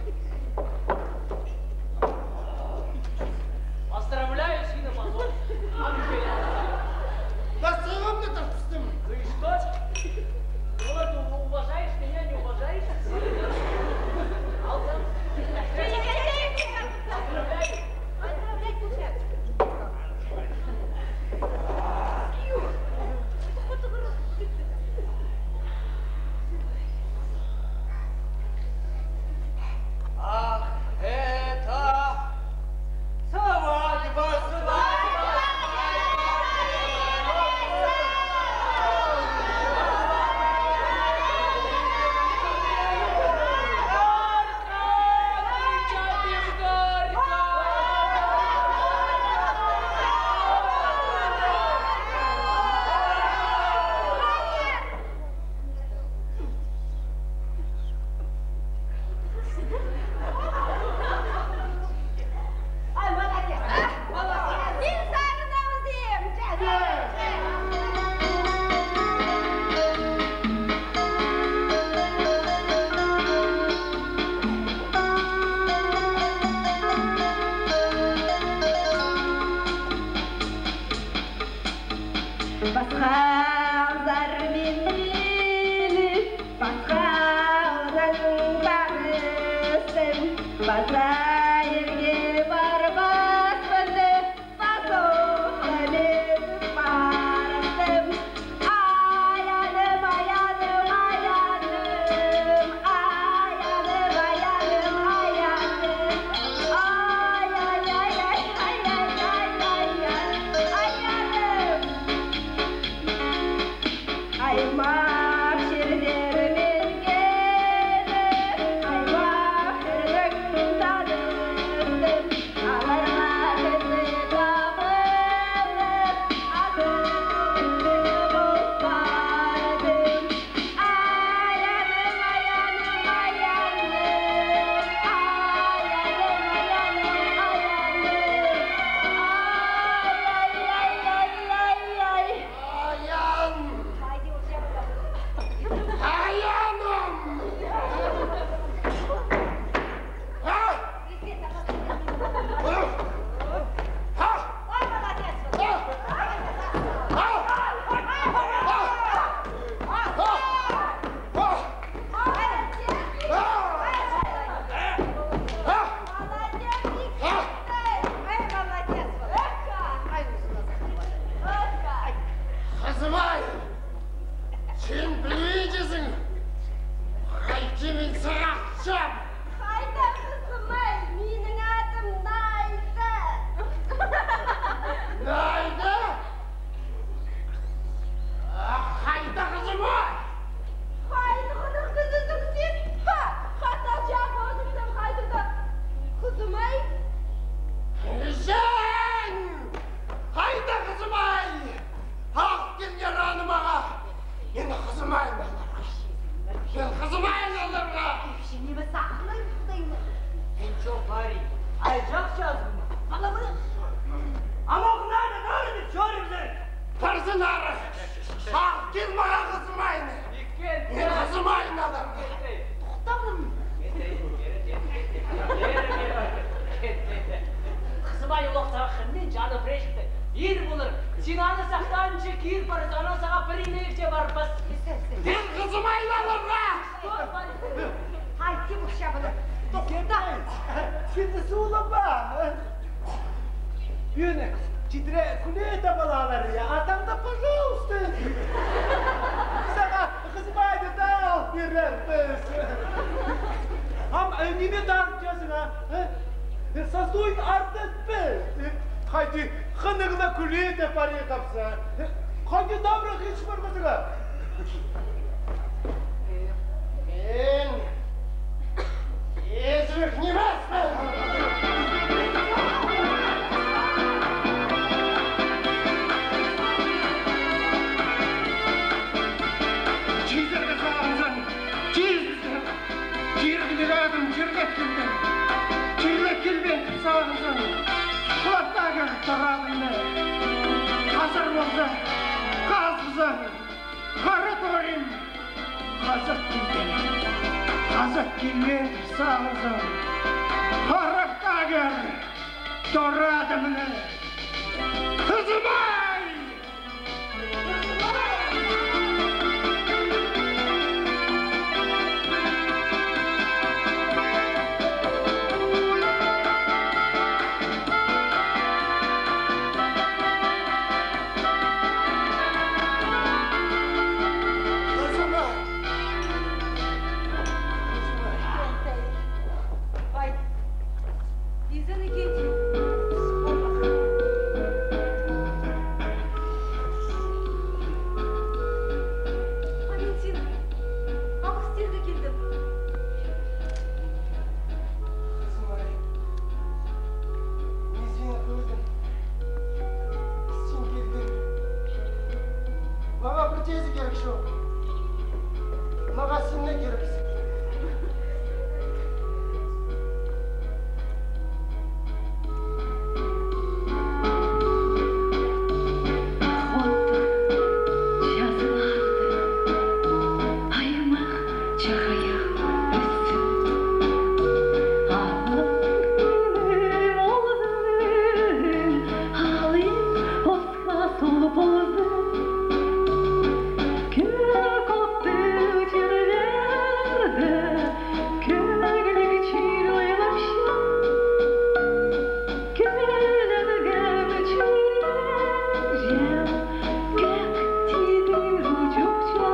Поздравляю, Зина Павловна. Да сыйғамны тартыстым. Ну и что? Ну вот, у-, уважаешь меня, не уважаешь? Алғыс. Поздравляю. Ах, это свадьба, свадьба, свадьба. Пасха хызар мині, пасха хызар тағыстым, паза ирге парбаспын дее, пазох ла мин парғам. Ай, аным, ай, аным, ай, аным, ай, аным, ай, аным, ай, аным. Ай, ай, ай, ай, ай, аным. Аймах чирдер мин килдім, аймах чирдең тадыстым. Аларға кізі табылып, азып пол пардым. Ай, аным, ай, аным, ай, аным. Ай, аным, ай, аным, ай, аным. Ай, ай, ай, ай, ай, ай. Аян! Аяным! А? А? А? А? Хызым-ай, син пілбинчезің, хайди мин сағынчам. Хайда, хызым-ай, минің адым Найда. Найда? А, хайда, хызым-ай? Хайдағ кізізің син? Ха, хатап чағынчам, хайдағ хызым-ай? Син! Хайда, хызым-ай? Ах, килгер аны мағаа. Мин хызым-ай аларға. Мин хызым-ай аларға. Син ниме сағынчазың, Худайым? Мин чоғыл парим. Ай, чахсы чазым. Палалар. Амох нада, нада тіп чӧрібізер. Парзын ары. Ал кил мағаа хызым-айны. Мин хызым-айны аларға. Тохтағын. Хызым-ай, ол сағаа хынмин, чаны пірее читті. Ир полар. Син аны сахтанча кир парза, анаң сағаа пір имек тее парбас. Мин хызым-айны аларға. Хайди, пухча полар. Тохта. Син дее сулама. Ӱнек, читіре кӱлее таап алар, я, атаңда, пожалуйста. Сағаа хызым-айны даа ал пирербіс. Ам, э, ниме тартчазың, а? Э? Э, сазуйны артыт па? Э, хайди, хынығ ла кӱлее таап пари тапса. Э, хайди, табырах ис парбазың, а? Мин изірік нимеспін! Чизерге сағынзаң, чизбізер. Чиргіліг адым чирлеп килген. Чирлеп килбеен тіп сағынзаң, хулаттағы тарадыңны. Хазыр полза, хазыбызар. Хара торим хазып килген. Азап килер салзам, харап кағар торадымны, хызым-ай! Ай, изен икенҷі. А мин сині алғыс тирге килдім. Хызым-ай, мин сині кӧрдім. Син килдің. Мағаа пір тее кирек чох. Мағаа син не кирексің. Ах, оттығ чазыларды, аймах чахайах пістің. Аның ол алын ос Хазыл ползын кӧк оттығ чирлерде, кӧгліг чир ойлапчам. Кӧленген чирҷем кӧк тигір учухча.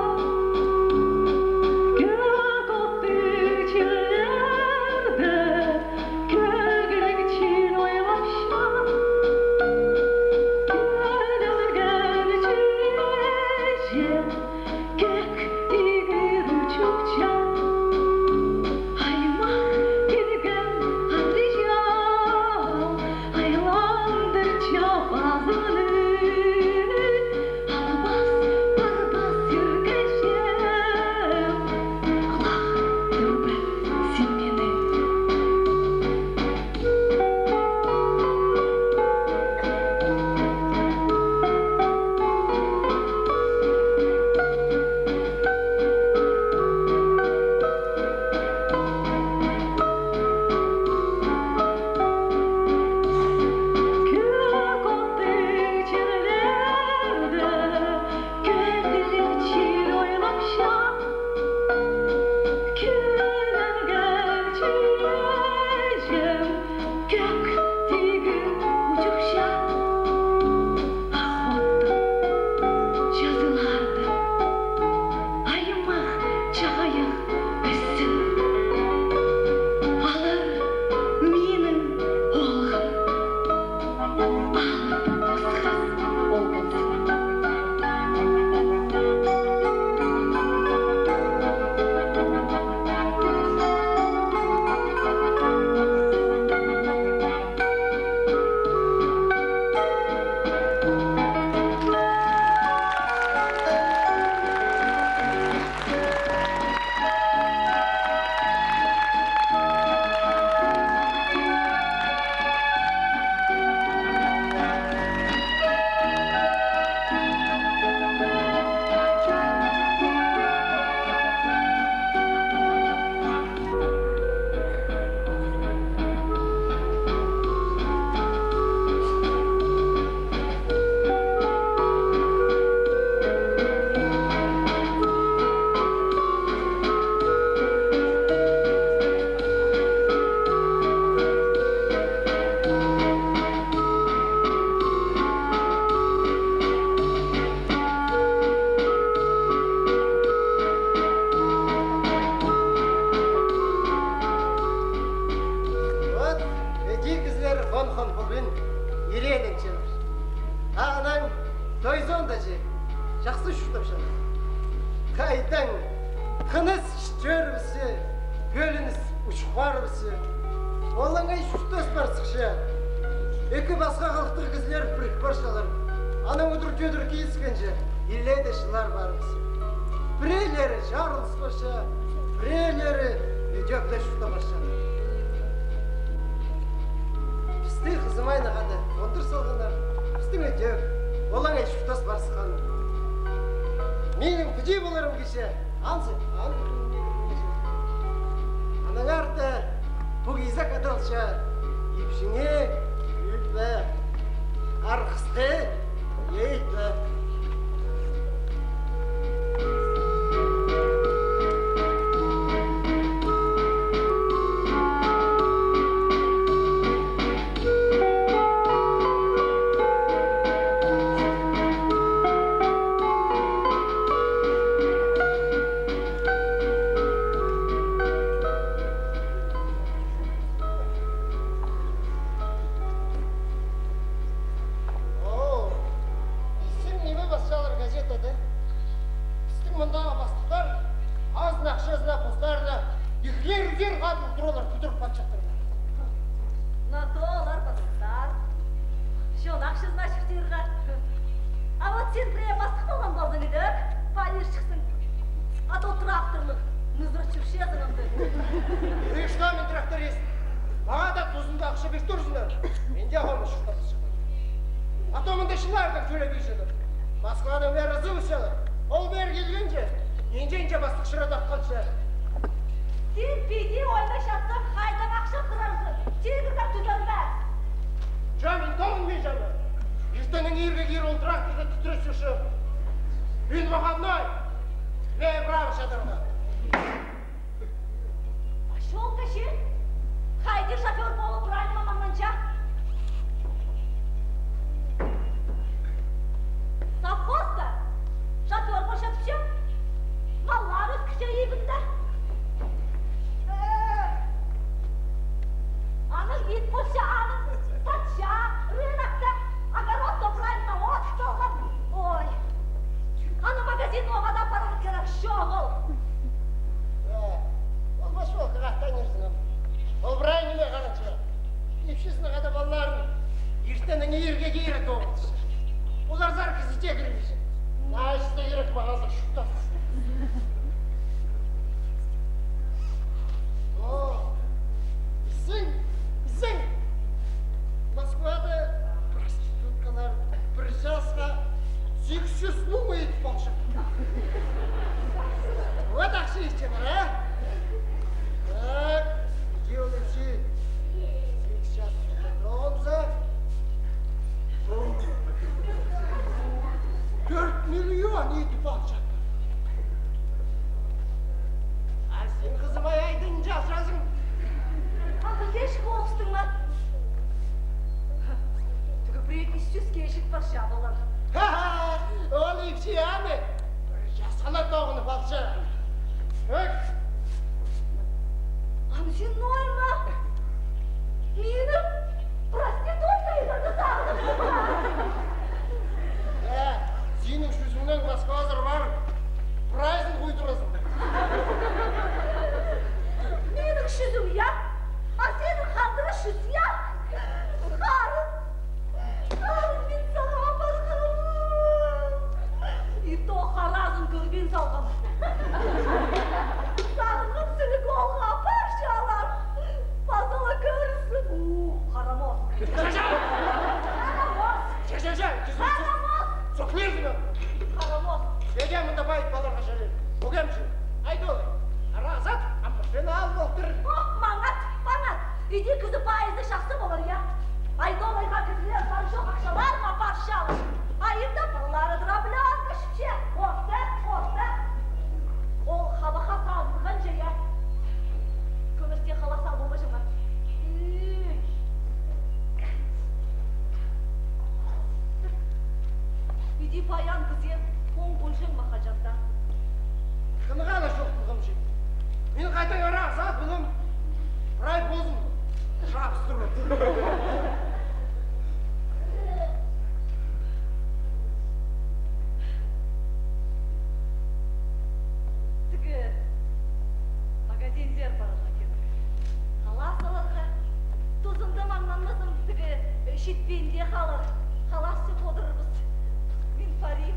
Кӧк оттығ чирлерде кӧгліг чир ойлапчам. Кӧленген чирҷем кӧк тигір учухча. Аймах килген анҷа айландырча пазымны. Албас, парбас сиркеҷем, алғыстырбын син мині. Кӧк оттығ чирлерде кӧгліг чир ойлапчам. Кӧленген чирҷем кӧк тигір учухча. Ах, оттығ чазыларды, аймах чахайах пістің. Алар минің оолғым. Алып осхас оол ползын. Вот, іди кізілер хон-хон полбин, ирееленчелер. Анаң той соонда чи чахсы чуртапчалар. Хайдаң, тыныс чӧрібіссе, пӧлініс учух парыбысса, олаңай чуртас пар сыхча. Ікі пасха халыхтығ кізілер пірік парчалар. Анаң удур-тӧдір киліскенче, илееде чылар парыбысса. Пірелері чарылыс парча, пірелері ідӧк ле чуртап парча. Пісті хызымайны хада хондыр салғаннар, пістің ідӧк олаңай чуртас пар сыххан. Минің піди поларым килче, анзы, анзы. Ипчіңе ӱлбе, арғысты итпе. Оо, пістің ниме пасчалар газетада? Пістің мындағы пастыхтар азын ахчазына постарына ікілер-ӱзер хадыл туралар, пӱдіріп пасчаттар. На то олар пастыхтар. Чон ахчазына чуртирға. А вот син пірее пастых полған ползаң, идӧк пай ирчексің. А то тракторлығ нызырап чӧрчезің анда. И что, мин тракторист? Мағаа даа тузында ахча пиріп турзыннар. Мин дее хомыс чуртап чыхтым. А то мында чыллардаң тӧлеп ирчелер. Москвадаң пеер ызыбысчалар. Ол пеер килгенче, нинҷе-нинҷе пастых чуртап халча. Син піди ойнапчатсаң, хайдаң ахча хырарзың? Тигірдең тӱзелбес. Че, мин тоғынминчам. Иртеннең иирге кире ол тракторны тӱтіре чӧрче. Ӱн выходной. Мин права чатырға. Пошёл, качи. Хайди шофёр полып, прай ниме маңнанча. Совхозта шофёр полчатча. Маллар ӧскірче иигінде. Э, аның ит полча, аның сатча, рынокта, огородта прай ниме от салған. Ой. Аны магазин оға даа парарға кирек чоғыл. Э, ол машинка хатанирзың. Ол прай ниме харанча. Ипчізін хада палаларын иртеннең иирге кире тоғынча. Олар зар кізі тегірмейче. Наачызы кирек мағаа чуртас. О, пістің, пістің Москвада проституткалар пір часха сигіс чӱс муң идіп полча. Вот ахча итчеңер, а? Так, иди ол ипчі. Сигіс час тоғынза, тӧрт миллион идіп алча. А син, хызым, ай, айдын чалчазың. Ах, еш полыстың ма? Тігі пірее пис чӱске чит парча полар. Ха-ха, ол ипчі аны пір часха ла тоғынып алча. Ӧк. Ам син нойма? Мині проститутка идерге сағынып. Э, синің чӱзіңнең Москвазар парып, прайзын хойдыразың. Минің чӱзім, я? А синің хандыра чӱс, я? Харыс. Харыс, мин сағаа парғам. И то харазын кӧрбин салғам. Сағынғам, сіліг оолға апарчалар. Паза ла кӧрерзің. У, харамос. Ча, ча, ча! Харамос. Ча, ча, ча! Харамос. Сохлирзің. Харамос. Сиге мында пай паларға чарир. Пу кем чи? Айдолай. Аразат, ам машина ал полтыр. О, маңат, маңат. Иди кізі пайызы чахсы полар, я? Айдолайға кізілер пар чох ахчаларына парчалар. А ибде палалары дробёнка чіпче. Орта, орта. Ол хабахха сағынғанҷа, я. Кӧместе халас алып албаҷаң ма? Үй. Иди паян кізі оң полҷаң ма хаҷан даа? Хынығ ла чох полғам чи. Мин хайдаң арах сағып полам. Прай позым шапыстырып. Тігі магазинзер парарға кирек. Халас аларға. Тузында маңнанмазым, тігі, э, читпинде халар. Халас тіп одырарбыс. Мин парим.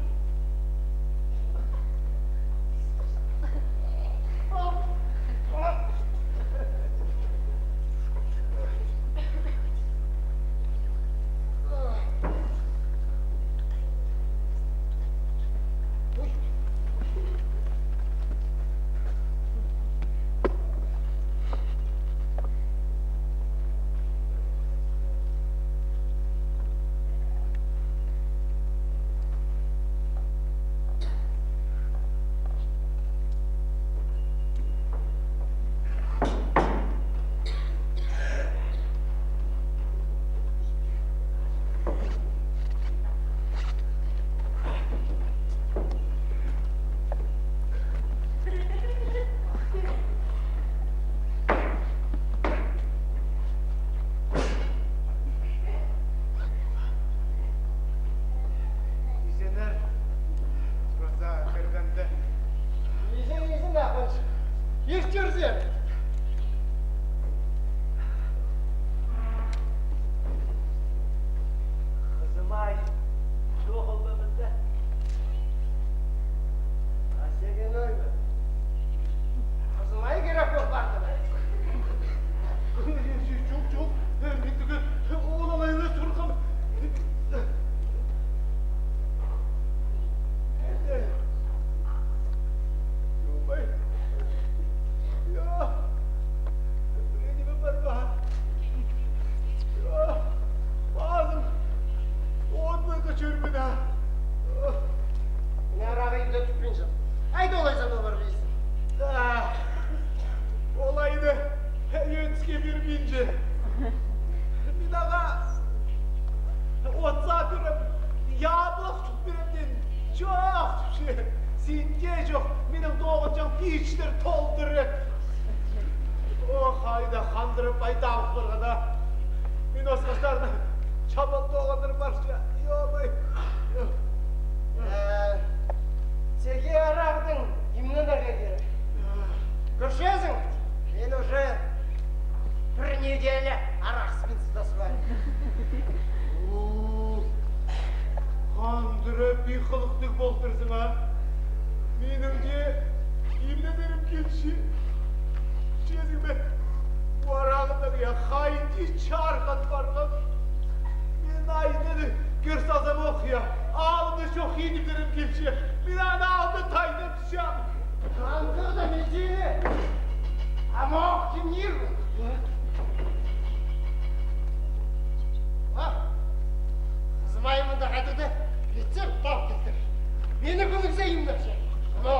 Чӧрзем. Хызым-ай, чоғыл ба мында? А сен ой ба? Хызым-ай, кирек ол парды. Чох, чох, мин тігі ол алайлы сурғам. Ё-моё. Ё. Пір ниме пар ба? Ё. Пазым. Отын кӧчербін, а. Мин арағ ибде тутпинчам. Айда, олай санда пар вейсің. А. Олай да ӧніске пирбинче. Мин ағаа от сап пирем, яблох чуп пирем теен. Чох, тіпче. Синде чох, минің тоғынҷаң пиштер толдыра. Ох, айда хандырып, айда алып парғанда. Мин осхастарны чабал тоғындырып парча. Ё-моё. Э, сірге арағдаң имненерге кирек. Кӧрчезің, мин уже пір неделя арағыспин сыдас парим. О, хандырып, пихылыхтығ полтырзың, а? Минің дее имненерім килче. Чӧрзің бе, пу арағымнаң, я, хайди чархан парған. Мин айнаны кӧр салзам ох, я, алны чох идібірім килче. Мин аны алны тайдапчам. Хандырдым изине. Амох ким ирбін. Ах, хызым-ай, мында хайдағ-да итсер тап килтір. Мині кӱлігзе имнепче. Но.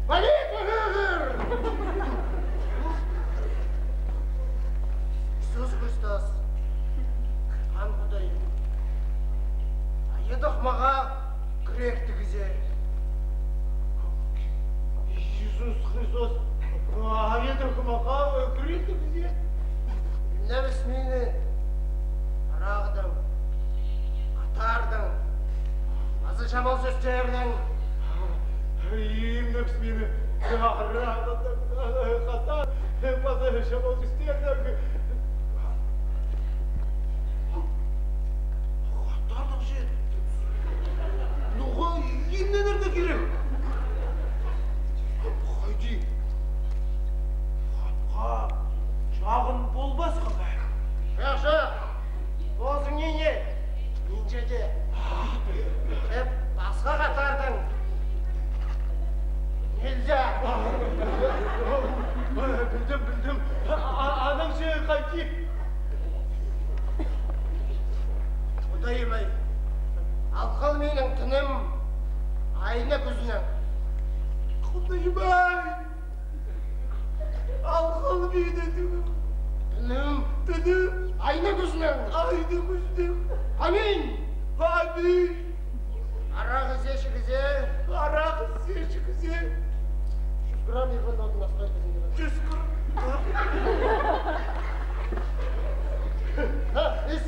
Молитва, Ӱгӱр! Иисус Христос, Хан Худайым, айадох мағаа кӱректі кізер. Иисус Христос, айадох мағаа кӱректі кізер. Имнебіс мині арағдаң, хатардаң, паза чамал сӧстернең. Имнебіс мині арағдаң, хатардаң, паза чамал сӧстернең. Хатардаң че. Ноға имненерге кирек? Хайди? Хатха чағын полбасха ба? Чох, чох. Позың ине, минче дее. Тіп, пасха хатардаң. Нельзя. Пілдім, пілдім. А, а, анаң че хайди? Худайым-ай, ал хыл минің тыным айна кӱзінең. Худайым-ай, ал хыл минің тыным. Тыным. Тыным. Айна кӱзінең. Айна кӱзінең. Аминь. Аминь. Арағ ізечі кізее. Арағ ізечі кізее. Чӱс грамм ирбан алтын астай кізее. Чӱс грамм. Ха, іс.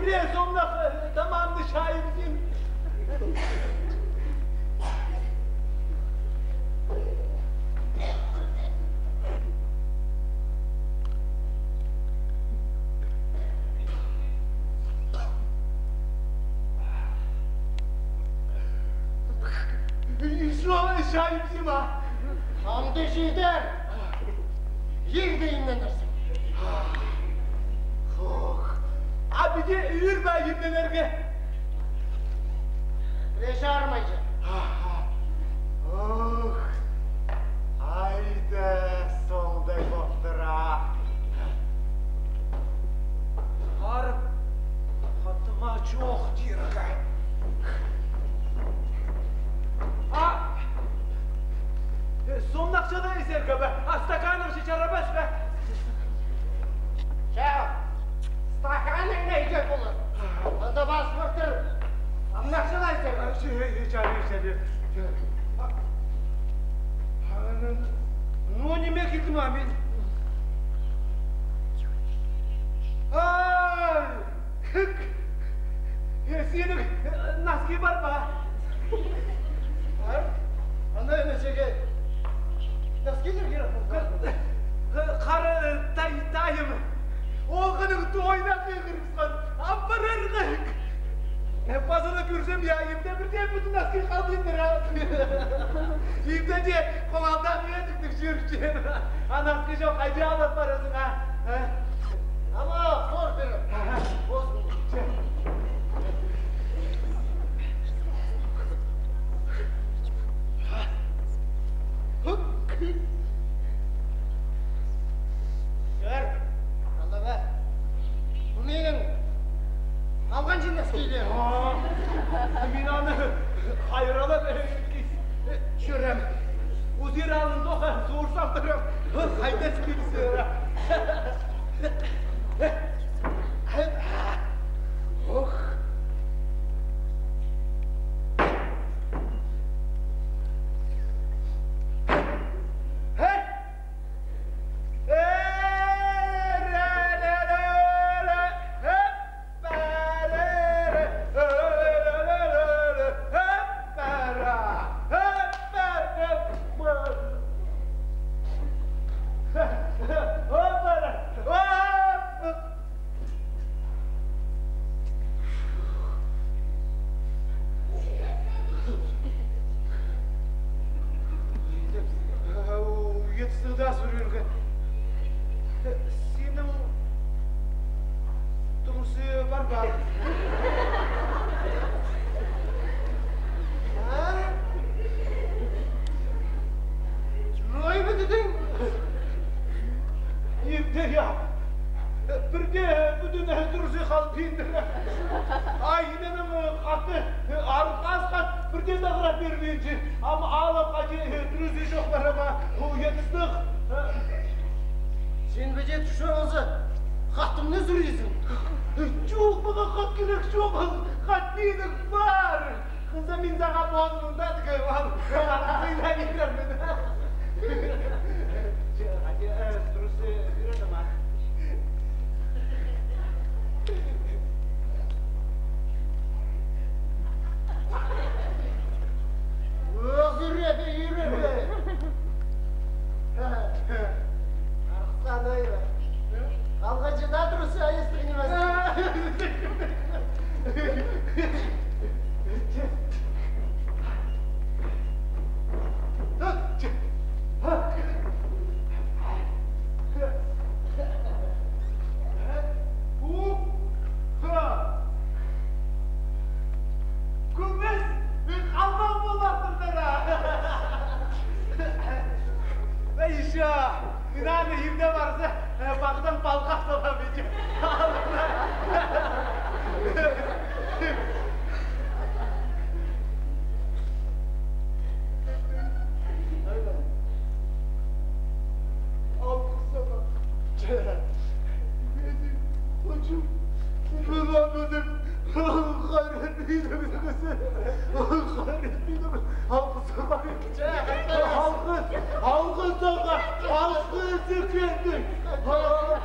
Пірее сомнах, э, тамамны чайыбызим. Ещё чайыбызим а? Амды читер. Ир дее имненерзің. Ох. А піди ӱр бе имненерге? Пірее чарымай ча. Аха. Ох. Айда, солдай полтыр а. Харып, хатыма чох тирге. А, э, сомнах чада исерге бе? А стаканың чарабас па? Ча, стаканың не итер полар? Анда паспорттар. Амнах чада исерге. А, че, э, э, чарир, чарир. А, а, ну, ну, ниме килдім а мин? Ай! Хык! Э, синің, э, носки пар ба? Пар. Ана, ана, чеге. Носкилер кирек полар. Х-, х-, хара, э, тай-, тайым. Оғының тойына хығырыбысхан. Апарарға. Э, пазарда кӧрзем, я, имде пірдее пӱдӱн носки халбиннар а. Имде дее хол алдаан ӧдік тік чӧрчем. А носки чох, хайди алып парарзың а? Э? Ама, хор пирем. Аха. Бос. Чӧр. Алла ба. Пу минің алған чыннас киле. А, мин аны хайралап, э, чӧрем. Узир алын тоға суурсам турам. Хайдас килсе. Ох. Хей! Уйатсығда сурирға. Синің трусың пар ба? А? Ой, пӱдӱнең. Ибде я. Пірдее пӱдӱн трусың халбиннар. Ай, иненің хаты, арғас хат, пірдее даа хырап пирбинче. Ам алып, хайди, трусың чох пар ма, уйатсых. Син пірдее тӱсчең полза, хатымны сӱрерзің. Чох, мағаа хат кирек чоғыл, хат минің пар. Хынза мин сағаа позымның да тігі, ал, сыйлап идербін. Че, хайди, э, трусты ӱреді ма? Ох, ӱреді, ӱреді. Арыхсан ойла. Алғанҷы даа трусты айыстығ нимес. Кӧмес, халбаң полартыңдар а. Ещё, мин аны ибде парза, э, пағдаң палғап салам иди. Алғыс сағаа. Мин, мин, хайран мин. Хайран мин. Алғыс сағаа. Алғыс, алғыс сағаа. Алғыс икеннің. Алғыс.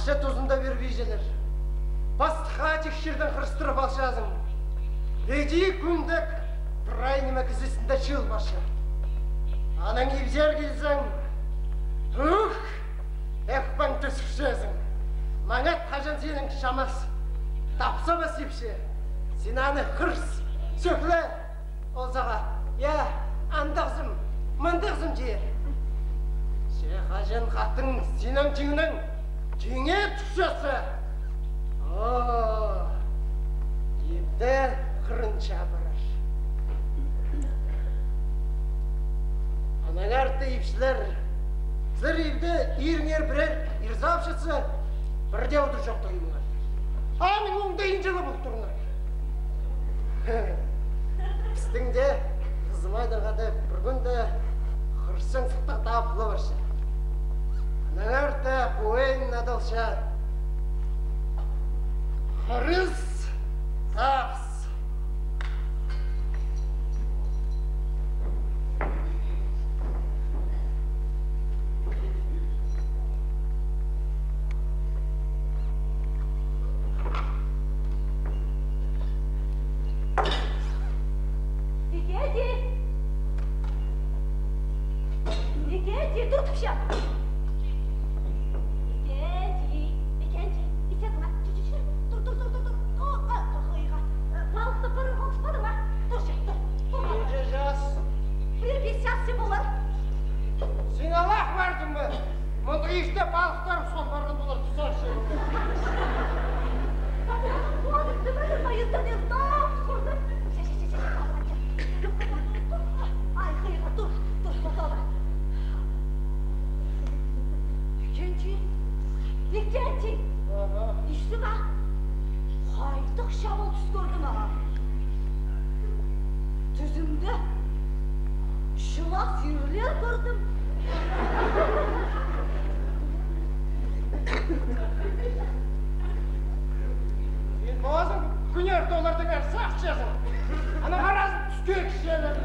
Че тузында пирбинчелер. Пастыхха тикчердең хырыстырып алчазың. Піди кӱндек прай ниме кізізінде чыылбаҷаң. Анаң ибзер килзең, ух, ӧкпең тӱсчезің. Маңат хаҷан синің чамас. Тапсабас ипчі. Син аны хырыс, сӧкле. Ол сағаа: «Я, андағзым, мындағзым», — тир. Че хаҷан хатың синің тиңнең тиңе тӱсчезің, о, ибде хырынча парар. Анаңар таа ипчілер, сірер ибде иріңер пірер ирзапчатса, пірдее удур чоохтанмаңар. Аның оңдайынҷа ла пол турыңар. Пістің дее Хызымайдаң хада пір кӱнде хырысчаң сыхтағ таа пол парча. Анаңар таа пу ойын адалча. Хырыс тапс. Викентий! Викентий, тур тіпчем! Викентий! Викентий! Итчезің ме? Чӱр, чӱр, чӱр! Тур, тур, тур, тур, тур! О, а, хыйға! Э, палыхты пір хомыспадың ма? Тур, чӱр, тур! Тур, тур! Нинҷе час? Пір пис час полар. Син алай пардың ба? Мында ирте палыхтар сом парған полар, туза чир. Ай, хыйға, тур, тур, тур, тур. Викентий, Викентий. Ага. Истің ме? Хайдағ чабал тӱс кӧрдім, а? Тӱзімде чылас ирлер кӧрдім. Син позың кӱннерде олардаң сағынчазың. Анаң аразын тӱске кічелер.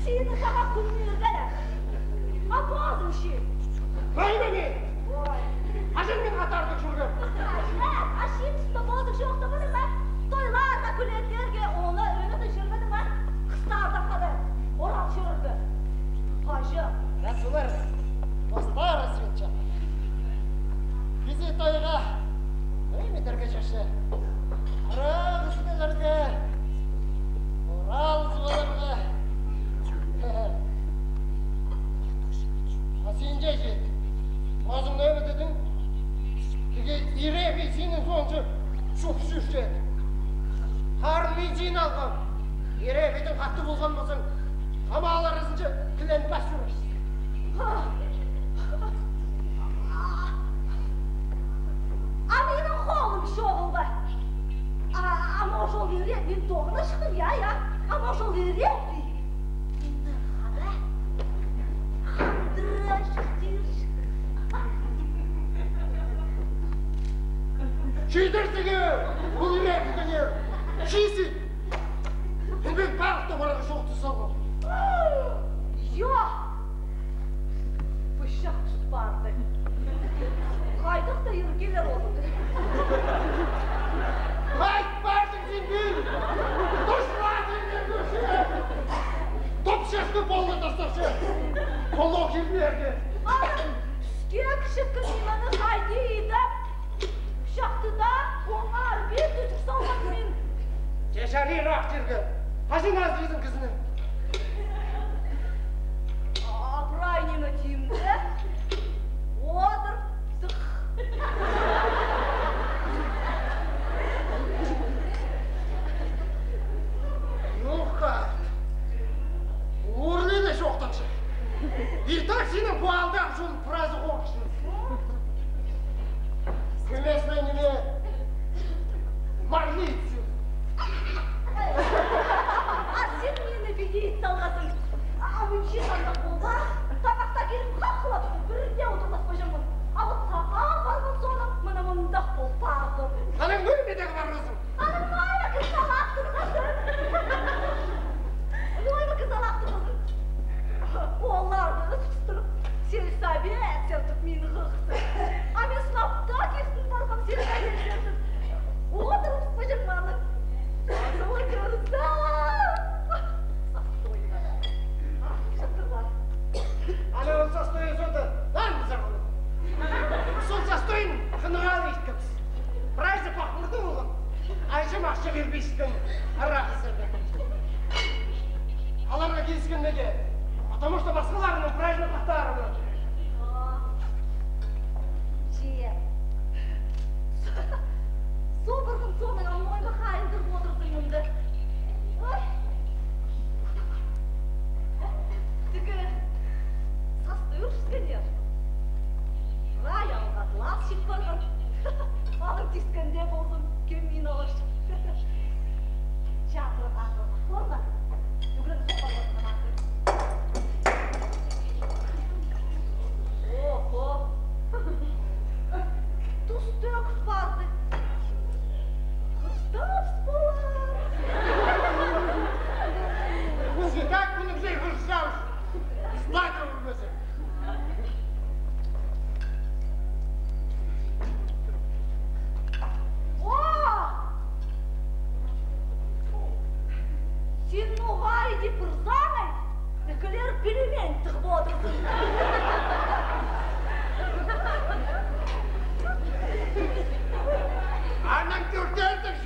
Син сағаа кӱннерде. А позың чи? Хайда мин? Ой. Хаҷан мин хатарда чӧргем? Э, а син позың чоохтабадың ба? Тойларда, кӱлеттерге, оңа ӧметін чӧрбедің ба? Хыстарда хада орал чӧрерге. Хаҷан? Расулар, постары светча. Кізі тойға ниме идерге чарча. Арағ ізбелерге, орал ызып аларға. А син че, че, позың ниме дидең? Тігі Ирепей синің соонҷа чох чӧрче. Харын мин сині алғам. Ирепейдең хатығ полған ползаң, хамаалар ызынҷа кіленіп пас чӧрерзің. А минің холым чоғыл ба? А, а может ол Ирепей, мин тоғына чыхтым, я, я. А может ол Ирепей? Минің хада хандыра чыхтир. Чидірдігі, ол Ирепейдеңер. Чисі. Мин палыхты парарға чоохтап салғам. Йо! Пычах тӱс парды. Хайдағ-да иргілер ол. Хайт пардың син, пил! Тусла син, кӧрче! Топчасты полға тастапча. Полох ирлерге. Аны тӱске кічіг нимені хайди идіп. Чахтыда оңар пір тӱзік салғам мин. Че чарир ах тирге. Хаҷан азыризың кізіні? Апырай ниме тимде. Одыртых. Нуха. Урлина чоохтанча. И так синің пу алдағы чон празы хоохчы. Кӧмес мин ниме марлицу. А син мині піди ит салғазың. А мин чи сандах полба. Тамахта киліп хах Кирбестің арағызы. Аларға киліскен меге, потому что пасхаларының праздниктары. Че. Собырғын соның амойма хайындыр одырдың мында. Ой. Тігі састы ӱріскеннер. Рай алға класс чит парған. Аның тискенде болзын, кем мин алаш. Чатырып, атырып, охланма. Тӱгірің соғар орнына мартыр. Охо. Тус тӧк парды. Хыстап полар. Сидак кӱнігде хыстап. Слайд ӱрмезі. О! Син ноға иди пырзаң ай, ікілер пілемен тығып одырзың. Анаң тӧрттердің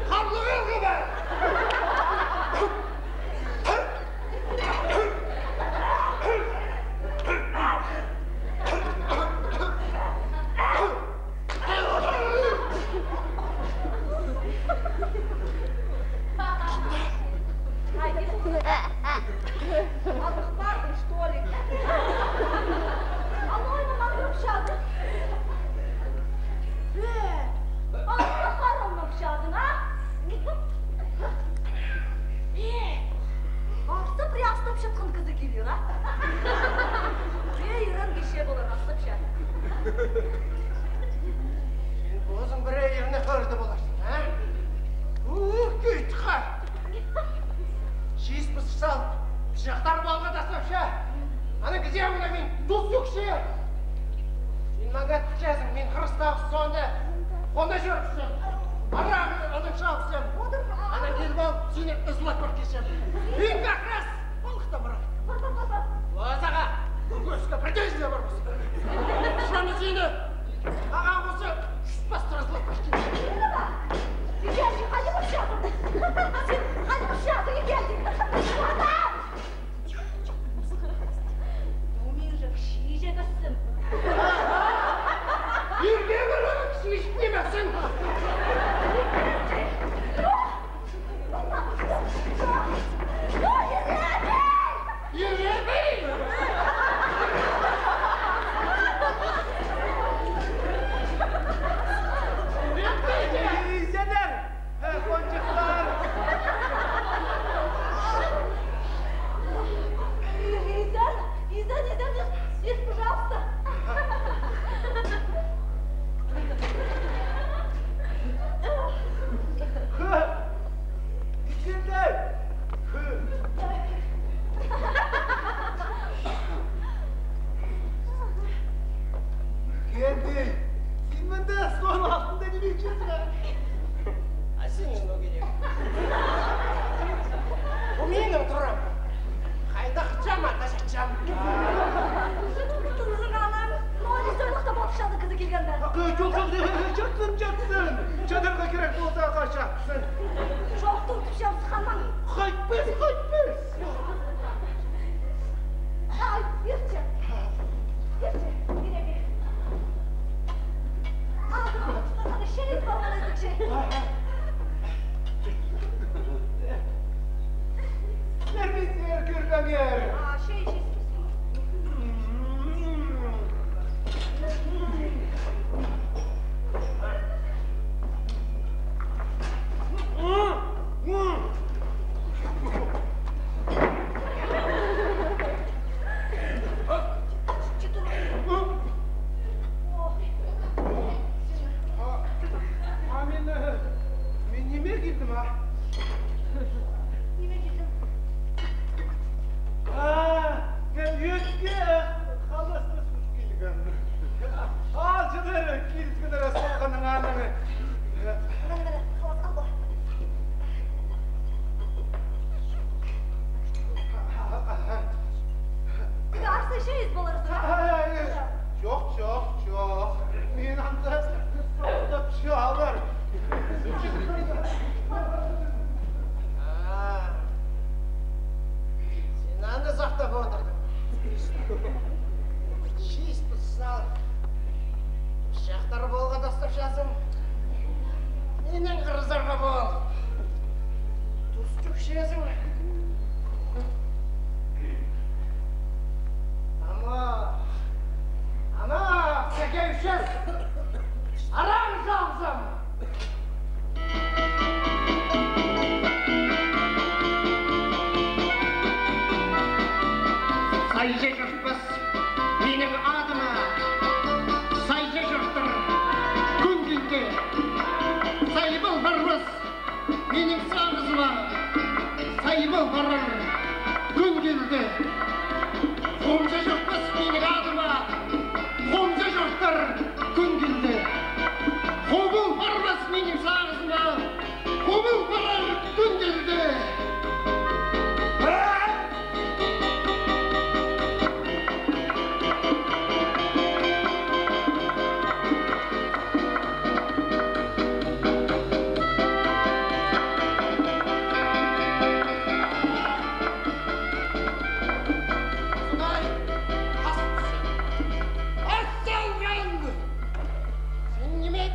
харлығ алғы ба? Ай, не было? Андых пардың, что ли? А мойны маңырап чады. Э, андых парың маңырап чадың, а? Э, арса пірее астап чатхан кізі килер, а? Пірее ирен кисе полар, астап чат. Син позың пірее ирен хырды поларсың, а? Ух, кӱйтха! Чиис пысса, пычахтар поларға таслапча. Анаң кізее мына мин тус ӧкче. Син маңат чазың, мин хырыстағ соонда хона чӧріпсем. Арағы анаң чаапсам. Анаң киліп алып, сині ызлап пар килчем. Мин как раз полыхта парам. Озаға, кӧзге претензия парбас. Шоны сині, аға, оза чӱс пастыра ызлап пар килчем. Ике, хайди парчазың? Син хайди парчазың, ике? Адам! Думинче, чиҷегезің. Ирге кіріп, чиҷек нимезің. Ирге! Ирге! Изеннер! Э, кончыхтар! Изен, изен, изен, ис, пожалуйста. Хы! Изеннер! Хы! Кенди, син мында стол алтында ниме итчезің? А син не керек? Пу минің турам. Хайда хынчам, анда чатчам. Турзың, анаң, но не сӧлікті полып чатыр кізі килгенде. Чатсын, чатсын. Чатарға кирек полза, чатсын. Чох, туртып чапсыханнаң. Хайтпас, хайтпас. Ай, иртче. Иртче, ире, ире. Ай, ана шерит пар, ана ізікче. Сірер мин сірер кӧрбеңер. А, шей, шей. А, а мин, э,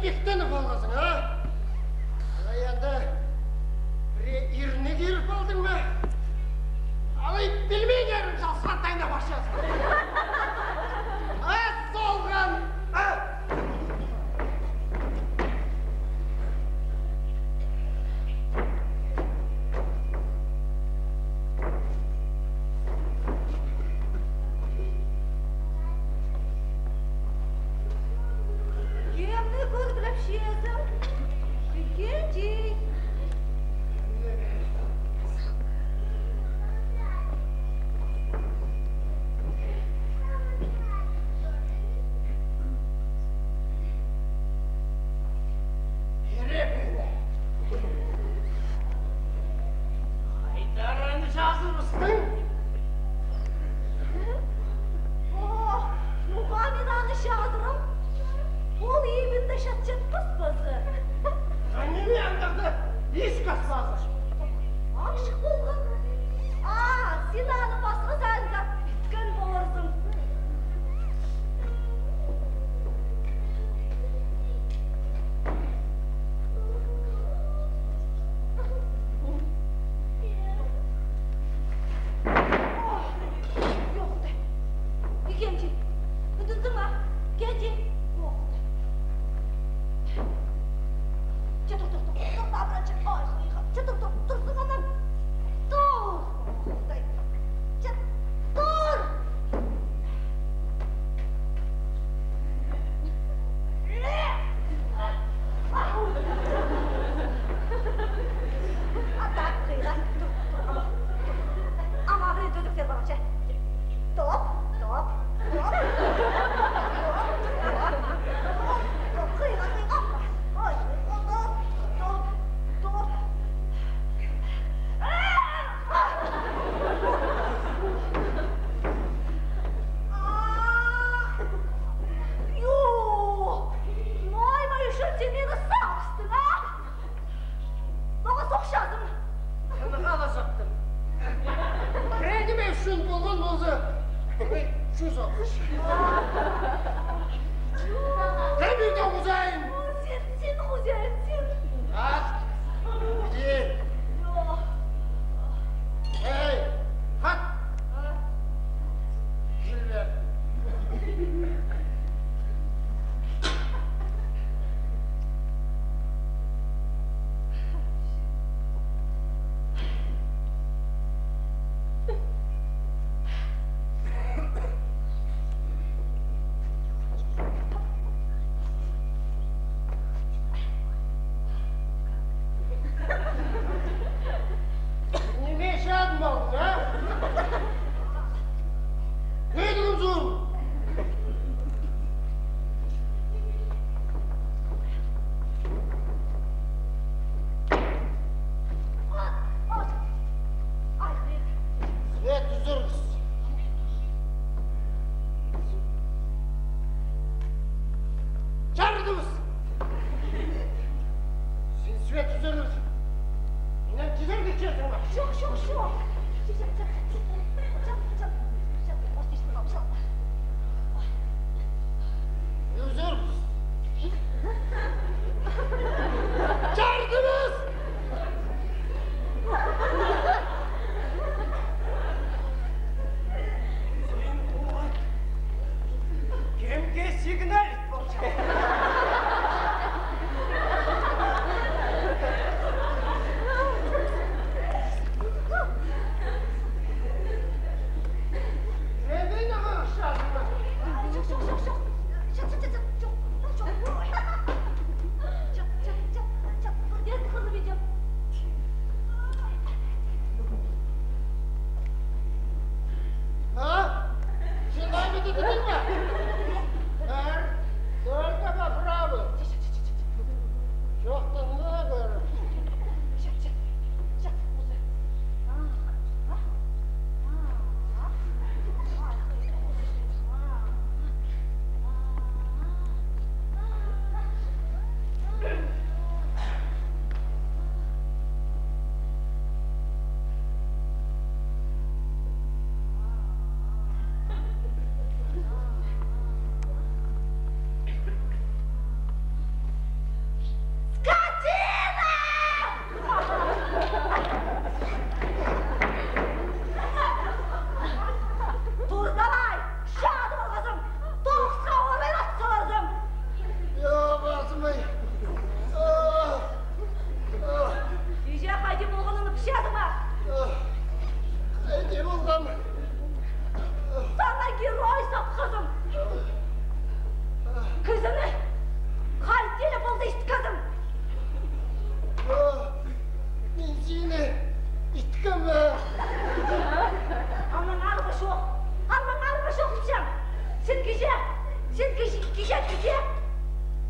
Пиктеніп алғазың, а? Алай анда пірее ирні киріп алдың ма? Алай пілбинерін чалсыртайна парчазың. А, солған! А! Кемні кӧргілепчезің? Кенҷі. Хайдар аны чазырыбыстың? О, ноға мин аны чазырам? Ол ибінде чатчатпас позы. Ниме андағ?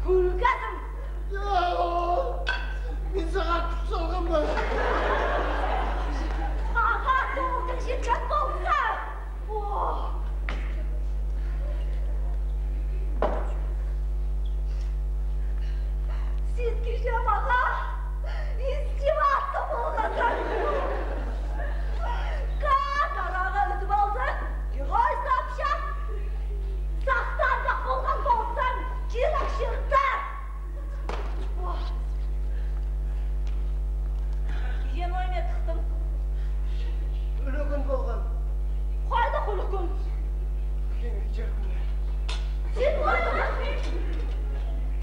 Кӱлгезің. Мин сағаа кӱс салғам ба? Сағаа тоғыздаң читкен полза. О! Син кичее мағаа издеваться полғазың. Каа арағаа ӱзіп алза, герой сообща. Сахтанҷах полған ползаң, кирек чирде. Ох. Киен ойме тыхтың. Ӱлӱкӱн полған. Хайдағ ӱлӱкӱн? Химиктер кӱні. Син ойма.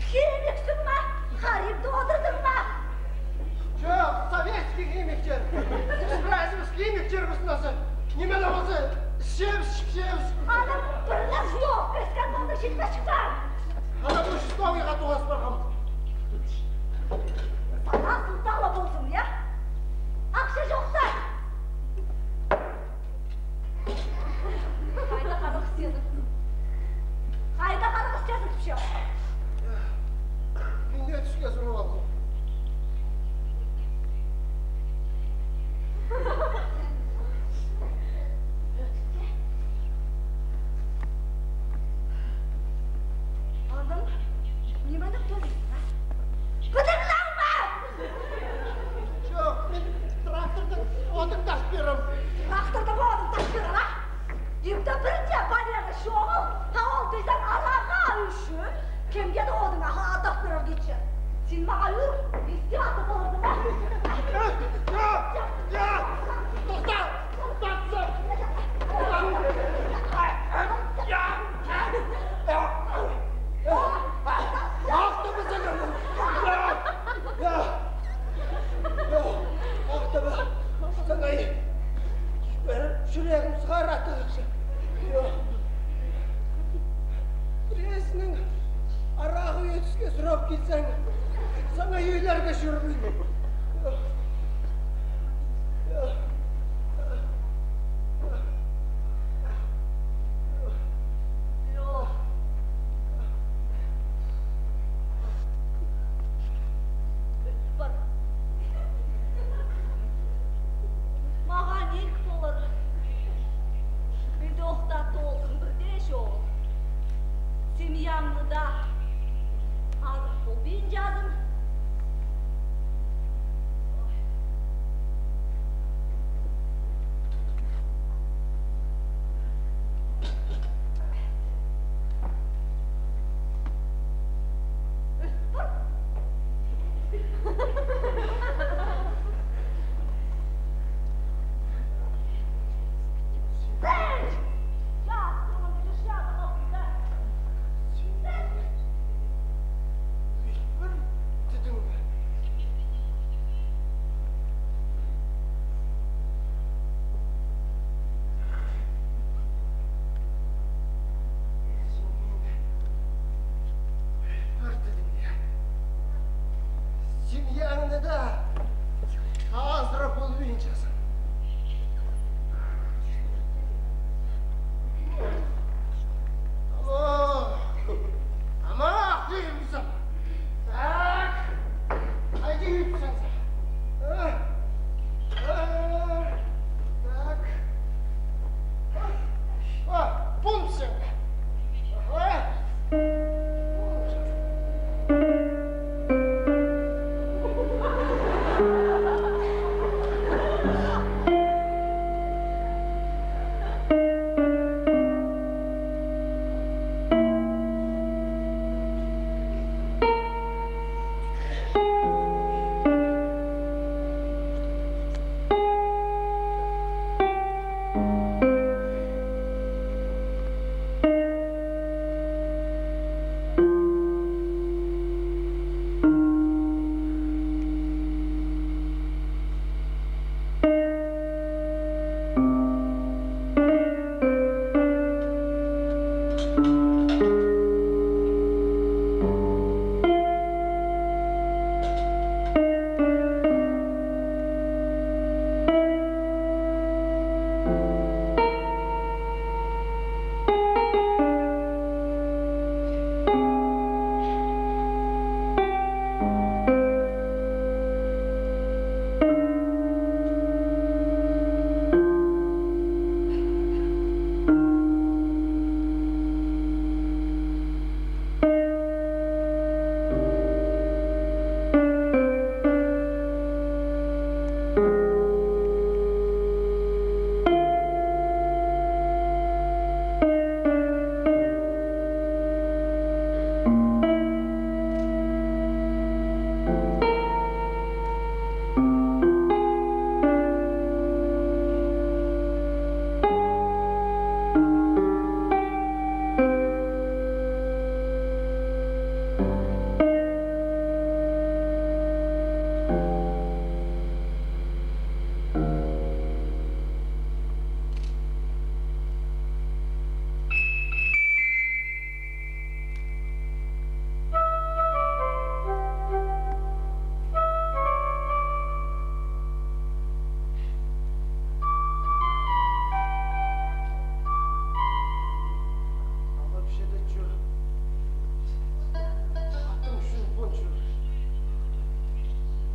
Химиксің ме? Харибті одырдың ма? Чох, советский химиктер. Сразу химиктербіс ноза. Ниме дее полза, ісчебіс, ісчебіс. Анаң пір ле сох кіріскен полды, читпе чыхпаан. Ана пу участковыйға тоғас парғам. Сағаа сылтағ ла ползын, я? Ахча чох та. Хайда харах ісчезің? Хайда харах ісчезің, тіпчем. Мин дее тӱске сурап алғам. Анаң ниме тіп тӧлиң, а? Пыдырлаң ба? Чох, мин трактордың одын тартып пирем. Трактордың одын тартып пирем, а? Ибде пір дее полезі чоғыл, а ол тізең арағаа ӱчӱн кемге дее одын, а, тартып пирерге итче. Син мағаа ӱр, исті аты полырдың, а? Тохта! Тохта! Ахтаба саңай! Ахтаба! Саңай! Пір чӱрегім сығара тығынча. Пірезінің арағы ӧтіске сурап килзең, саңай ӧлерге чӧрбин. Мағаа ниик полар. Мин дее ох таа толдым, пір дее чоғыл. Семьямны даа азып полбинчазым.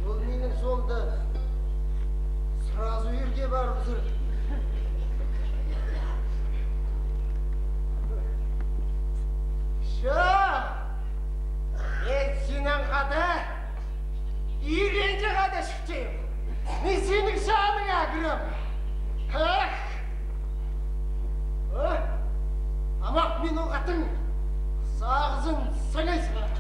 Ол минің соонда сразу ирге парыбызар. Че, мин синең хада, иренҷе хада чӧрчем. Мин синің чаныңа кірем. Эх! Ы? Амох мин ол хаттың сағызын саңай сығам.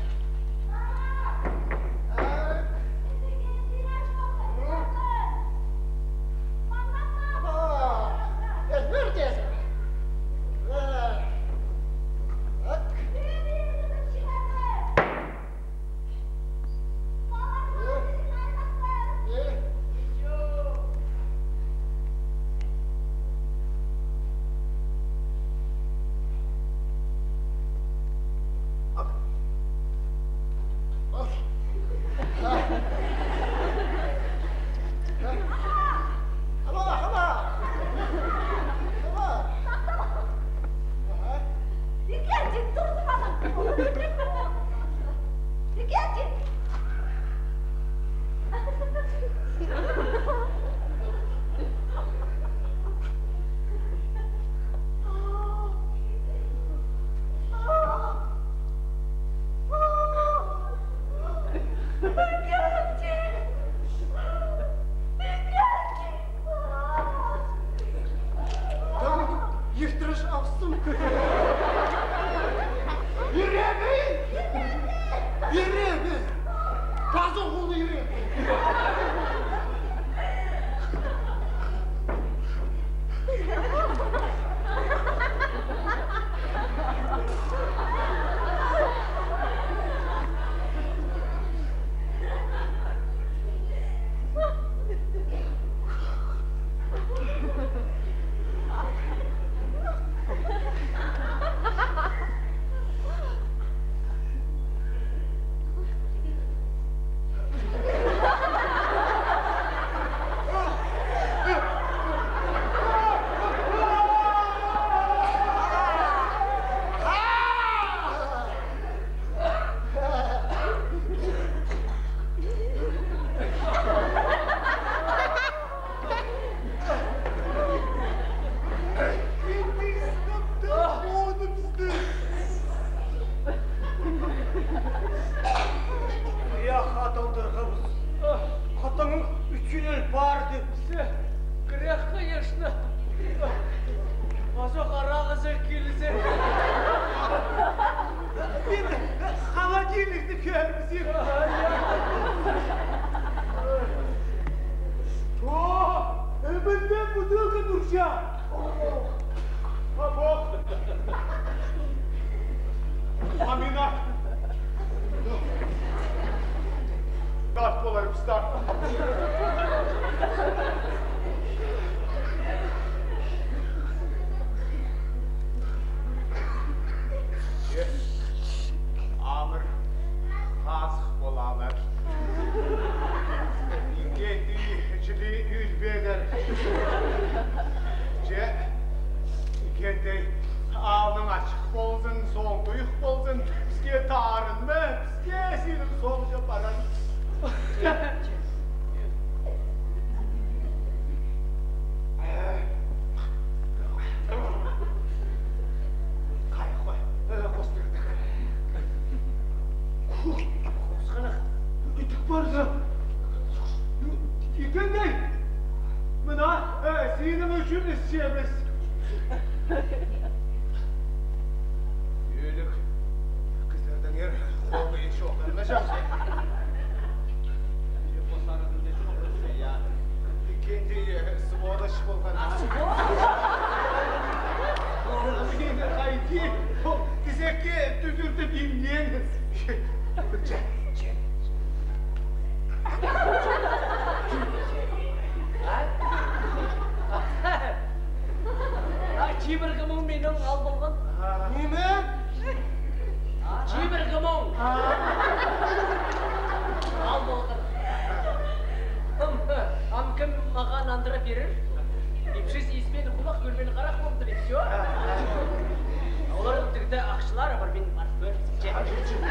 Там иртіреш авыстым. Иребі! Иребі! Пазох ол иребі! Ях, адалдырғабыс. Хатаң ӱчӱн парды. Грех, конечно. Азох арағызы килзе. Мин холодильникті кӧрібізем. О, мында бутылка турча. Амох. Амина. Тап полар пістер. Амыр хазых полалар. Икенде чіли ӱлбелер. Че, икенде алның ачых ползын, соң кӱӱк ползын, піске тарынма, піске синің соңҷа парар. Хайхой, э, хостырдык. Хосханах, итік парза. Икенде, мына, э, синің ӱчӱн ісчебіс. Ӧлік кізілердеңер холы чоғырына чапсай. Я, икенде, э, сволочь полған. А, сволочь! Ол мені хайди, ол кізекке тӱдіртіп имнең. А? А, чибіргі муң минің ал полған. Ниме? Чибіргі муң. Ал полған. Ам, ам кем мағаа нандыра пирер? Ипчі сиспен, хулах кӧрбеен, харах полтыр, и всё. Оларның тігде ахчылары пар, мин парып кӧрібізем.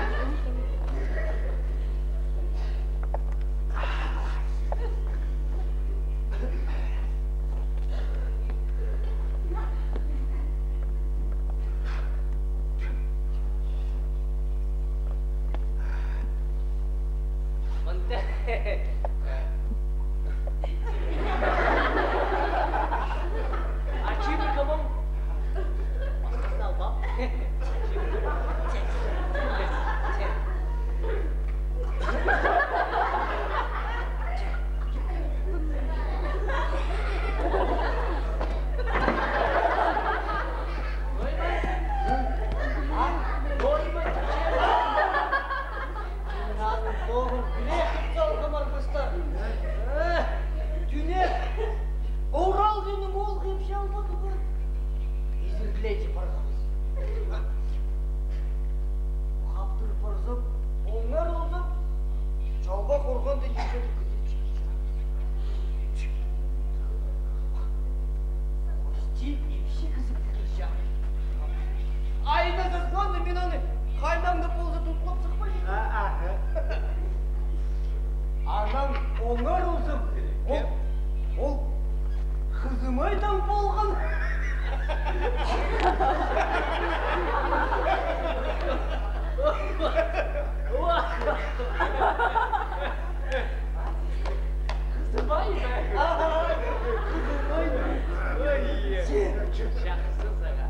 Тӱнек Уралдың ол хеп чалбады ба? Изіркледе парғабыс. Хаптыр парзам, оңар олзам, чалба хорғанда ниҷе кізі. Кости ипчі кізі кірген. Айна сасханда, мин аны хайдаң даа полза тутлап сыхпаҷаңмын. Анаң оңар олзам, ол, ол хызымайдаң полған. Хызымай ба? Хызымай. Ой, чахсы сағаа.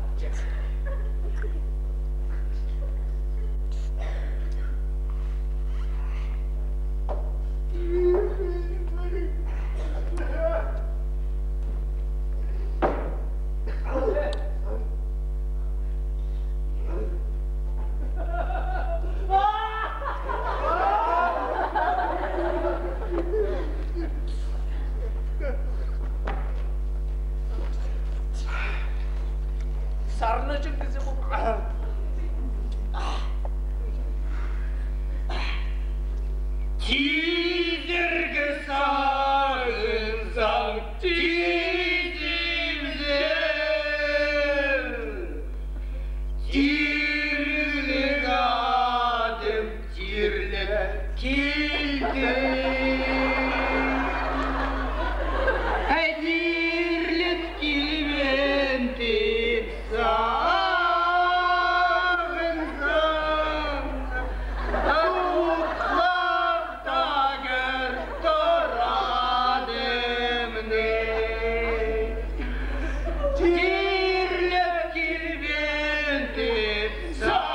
Сарнаҷаң кізі полған. Тизерге сағынзаң, тизібізер. Тирліг адым тирлеп килді. Ай, тирлеп килбеен тіп сағынзаң, утлап тағыр торадым не. Тирлеп килбеен тіп сағынзаң,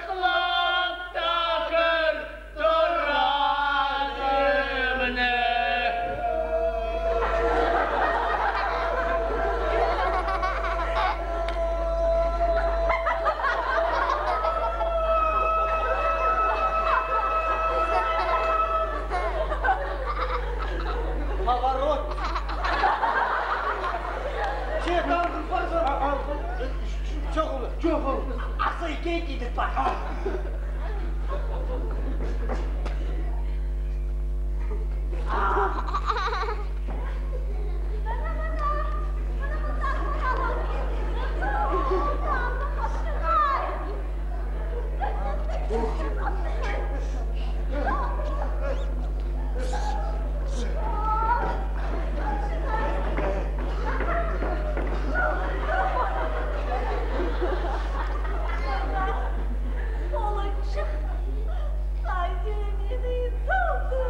утлап тағыр торадым не. Поворот. Че, там парза. Чоғыл, чоғыл. Аса ике кидік пар. Олай чых, хайди мені салды.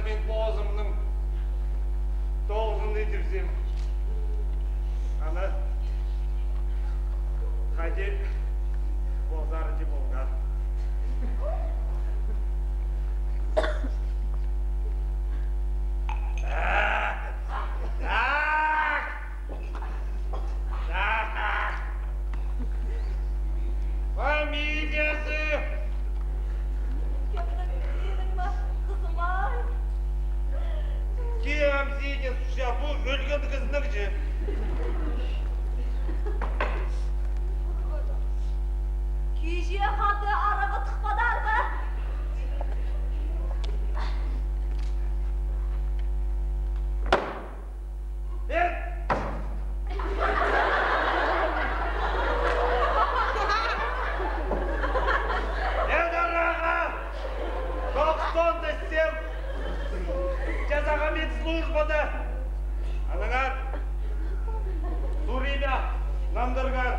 Мин позымның тоғызын идібізем. Аны хайди ползар даа полған. Фамилиязы? Кемнің, минің ме, хызым-ай? Кем сині сӱсче, пу ӧлген кізінің чи. Кичее хада арығ тыхпадар ба? Эр! Эр араға! Тоғызонда сен чазағ медслужбада. Аннаңар сурим нандырыңар.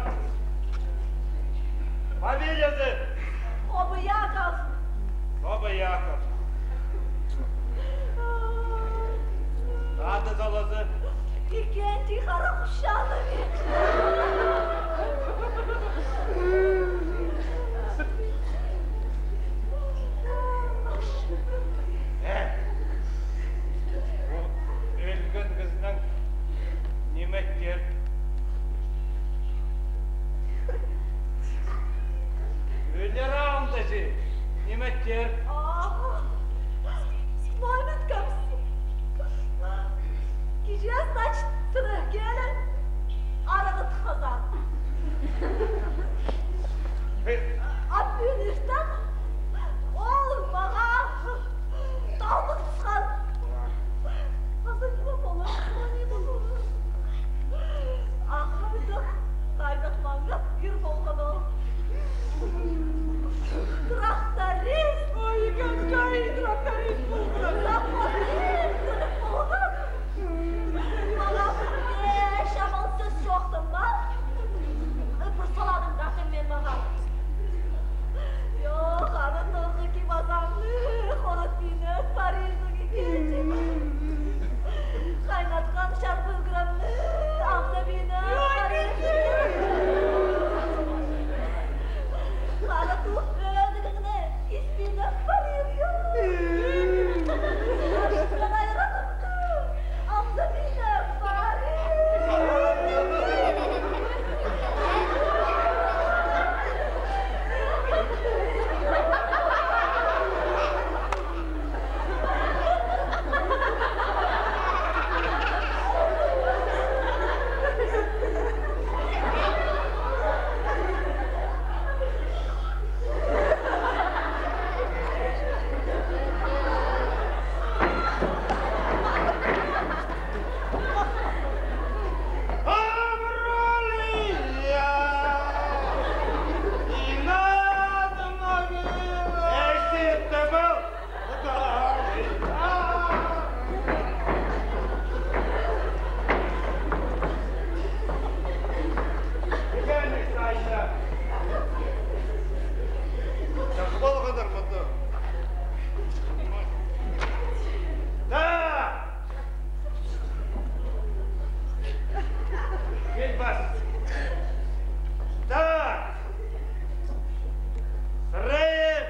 Фамилиязы? Хобыяков. Хобыяков. Ады-салазы? Викентий Харахусчанович. Э, пу ӧлген кізінің ниме тер? Ӧлер алнында чи ниме тер? Ах, мамит капсы. Кичее, значит, тірі килін арығ тыхпадар. Э. А пӱӱн иртен ол мағаа талбын тутхан. Хаза ниме полар, хаза ниме полар. Ах, хайдағ, хайдағ маңат пир полған ол. Тракторист! Ой, какой тракторист полған! Тракторист полған! Мағаа пірдее чамал сӧс чоохтанма. Пір саладым, братым, мин мағаа. Йо, харын ноға кип азаңны, хорат пині Парижнең икенҷі. Хайнатхан чарбы грамны, амза пині Парижнең. Хара тух ӧдігіңні, ис пині Париж. Айран Так. Сірер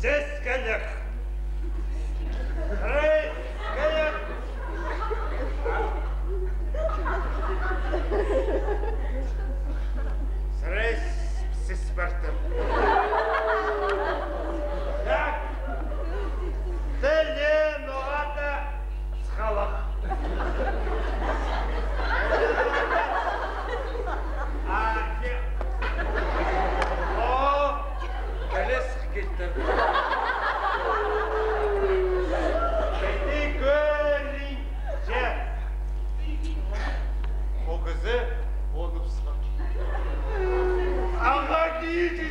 сескелек. Сірер сескелек. Сірер сіс піртім. Так. Тілі ноға-да схалах. А, не. О, кілес килтір. Киді кӧрінче. Ол кізі оңып сыххан. Ағаа киҷі.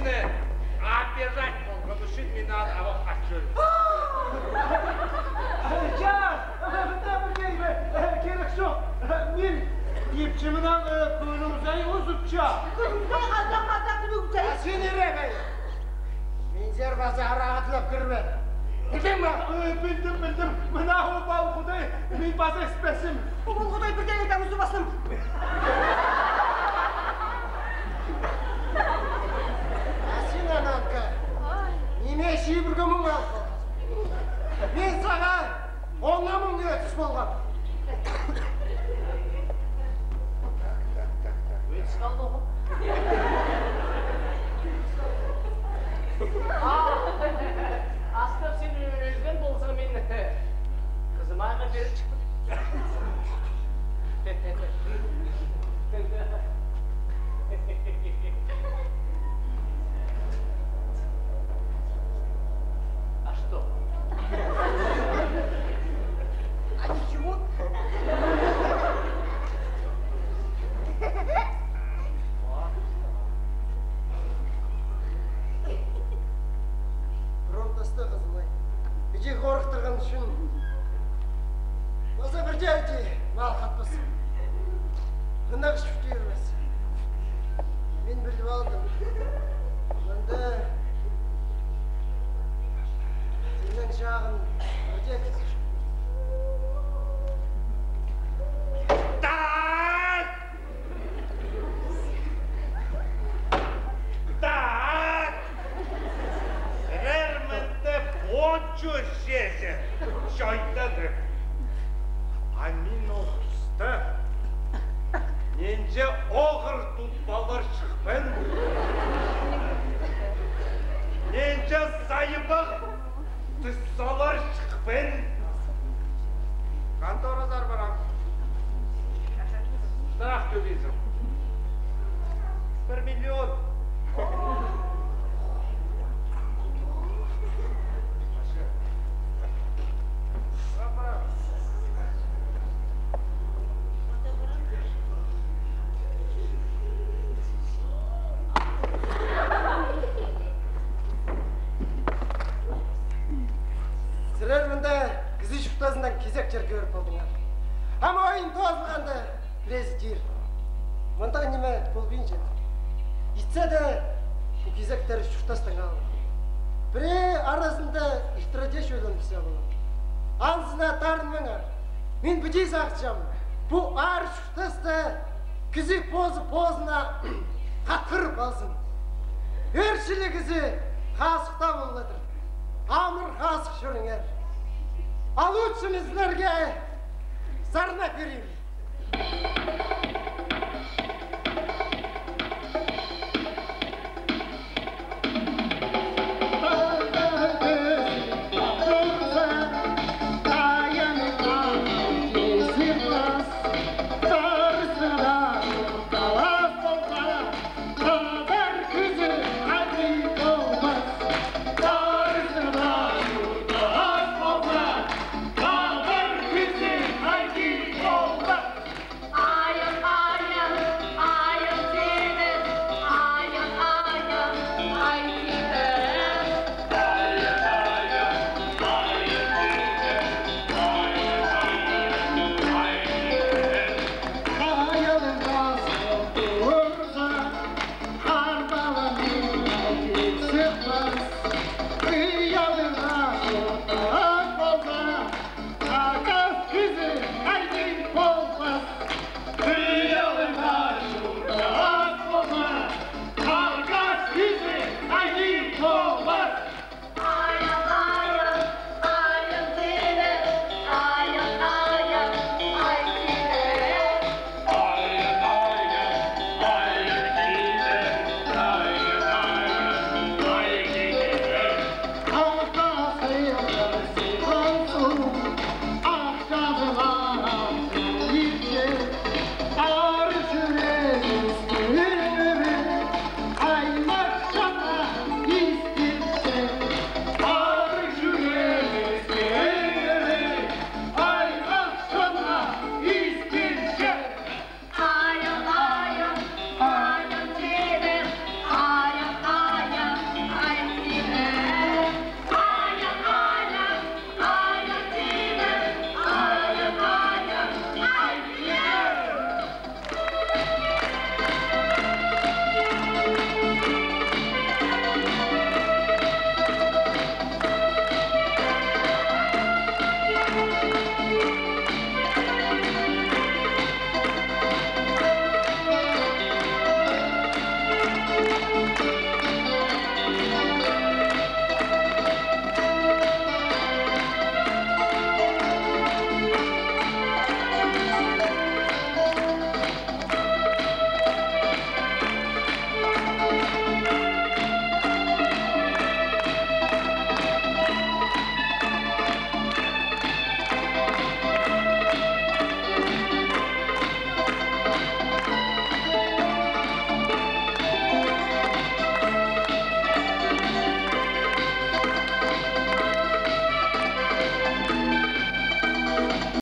Обижать полған ӱчӱн мин аны алып хатчам. Чаа, мында пірдее, э, кирек чох. Мин ипчі мынаң, э, кӧлӱзей узутчам. Кӧлӱзей, хазах, хазах, кӧлӱзей. А син ире бе. Мин сер паза арағаа тілеп кірбеем. Пілдің ме? Э, пілдім, пілдім. Мына обал Худай, мин паза іспеспін. Обал Худай, пірдеңе дее узубассым. А син, Ананка, ниме чибірге муң алып алғазың? Мин сағаа он муң ӧтіс полғам. Ӧтіс халды ох. А, астап син ӧлген ползаң, мин кызымға пиріп чыхтым. А что? А ничего. Пір он тастығ, кызым-ай. Іди хорыхтырған ӱчӱн. Паза пірдее дее мал хатпас. Мына чуртирбас. Мин піліп алдым. Мында синнең чағын пірдее кізі чох. Так! Так! Сірер мында пу чуртаанда чайдадыр. А мин ол туста нинҷе оғыр тутпалар чыхпин, нинҷе сайбах тыссалар чыхпин. Конторазар парам. Штраф тӧлирзің. Пір миллион. Сірер мында кізі чуртазынаң кизек чир кӧріп алдыңар. Ам ойын тоозылғанда, пірезі тир: мындағ ниме полбинча. Итсе дее, пу кизектер чуртастаң алынған. Пірее аразында иртіре дее чойландырча полар. Анзына тарынмаңар. Мин піди сағынчам: пу аар чуртаста кізі позы-позына хатхырып алзын. Ӧрчіліг кізі хазых таа полбадыр. Амыр хазых чӧріңер. А лучше мин сірерге сарна пирим.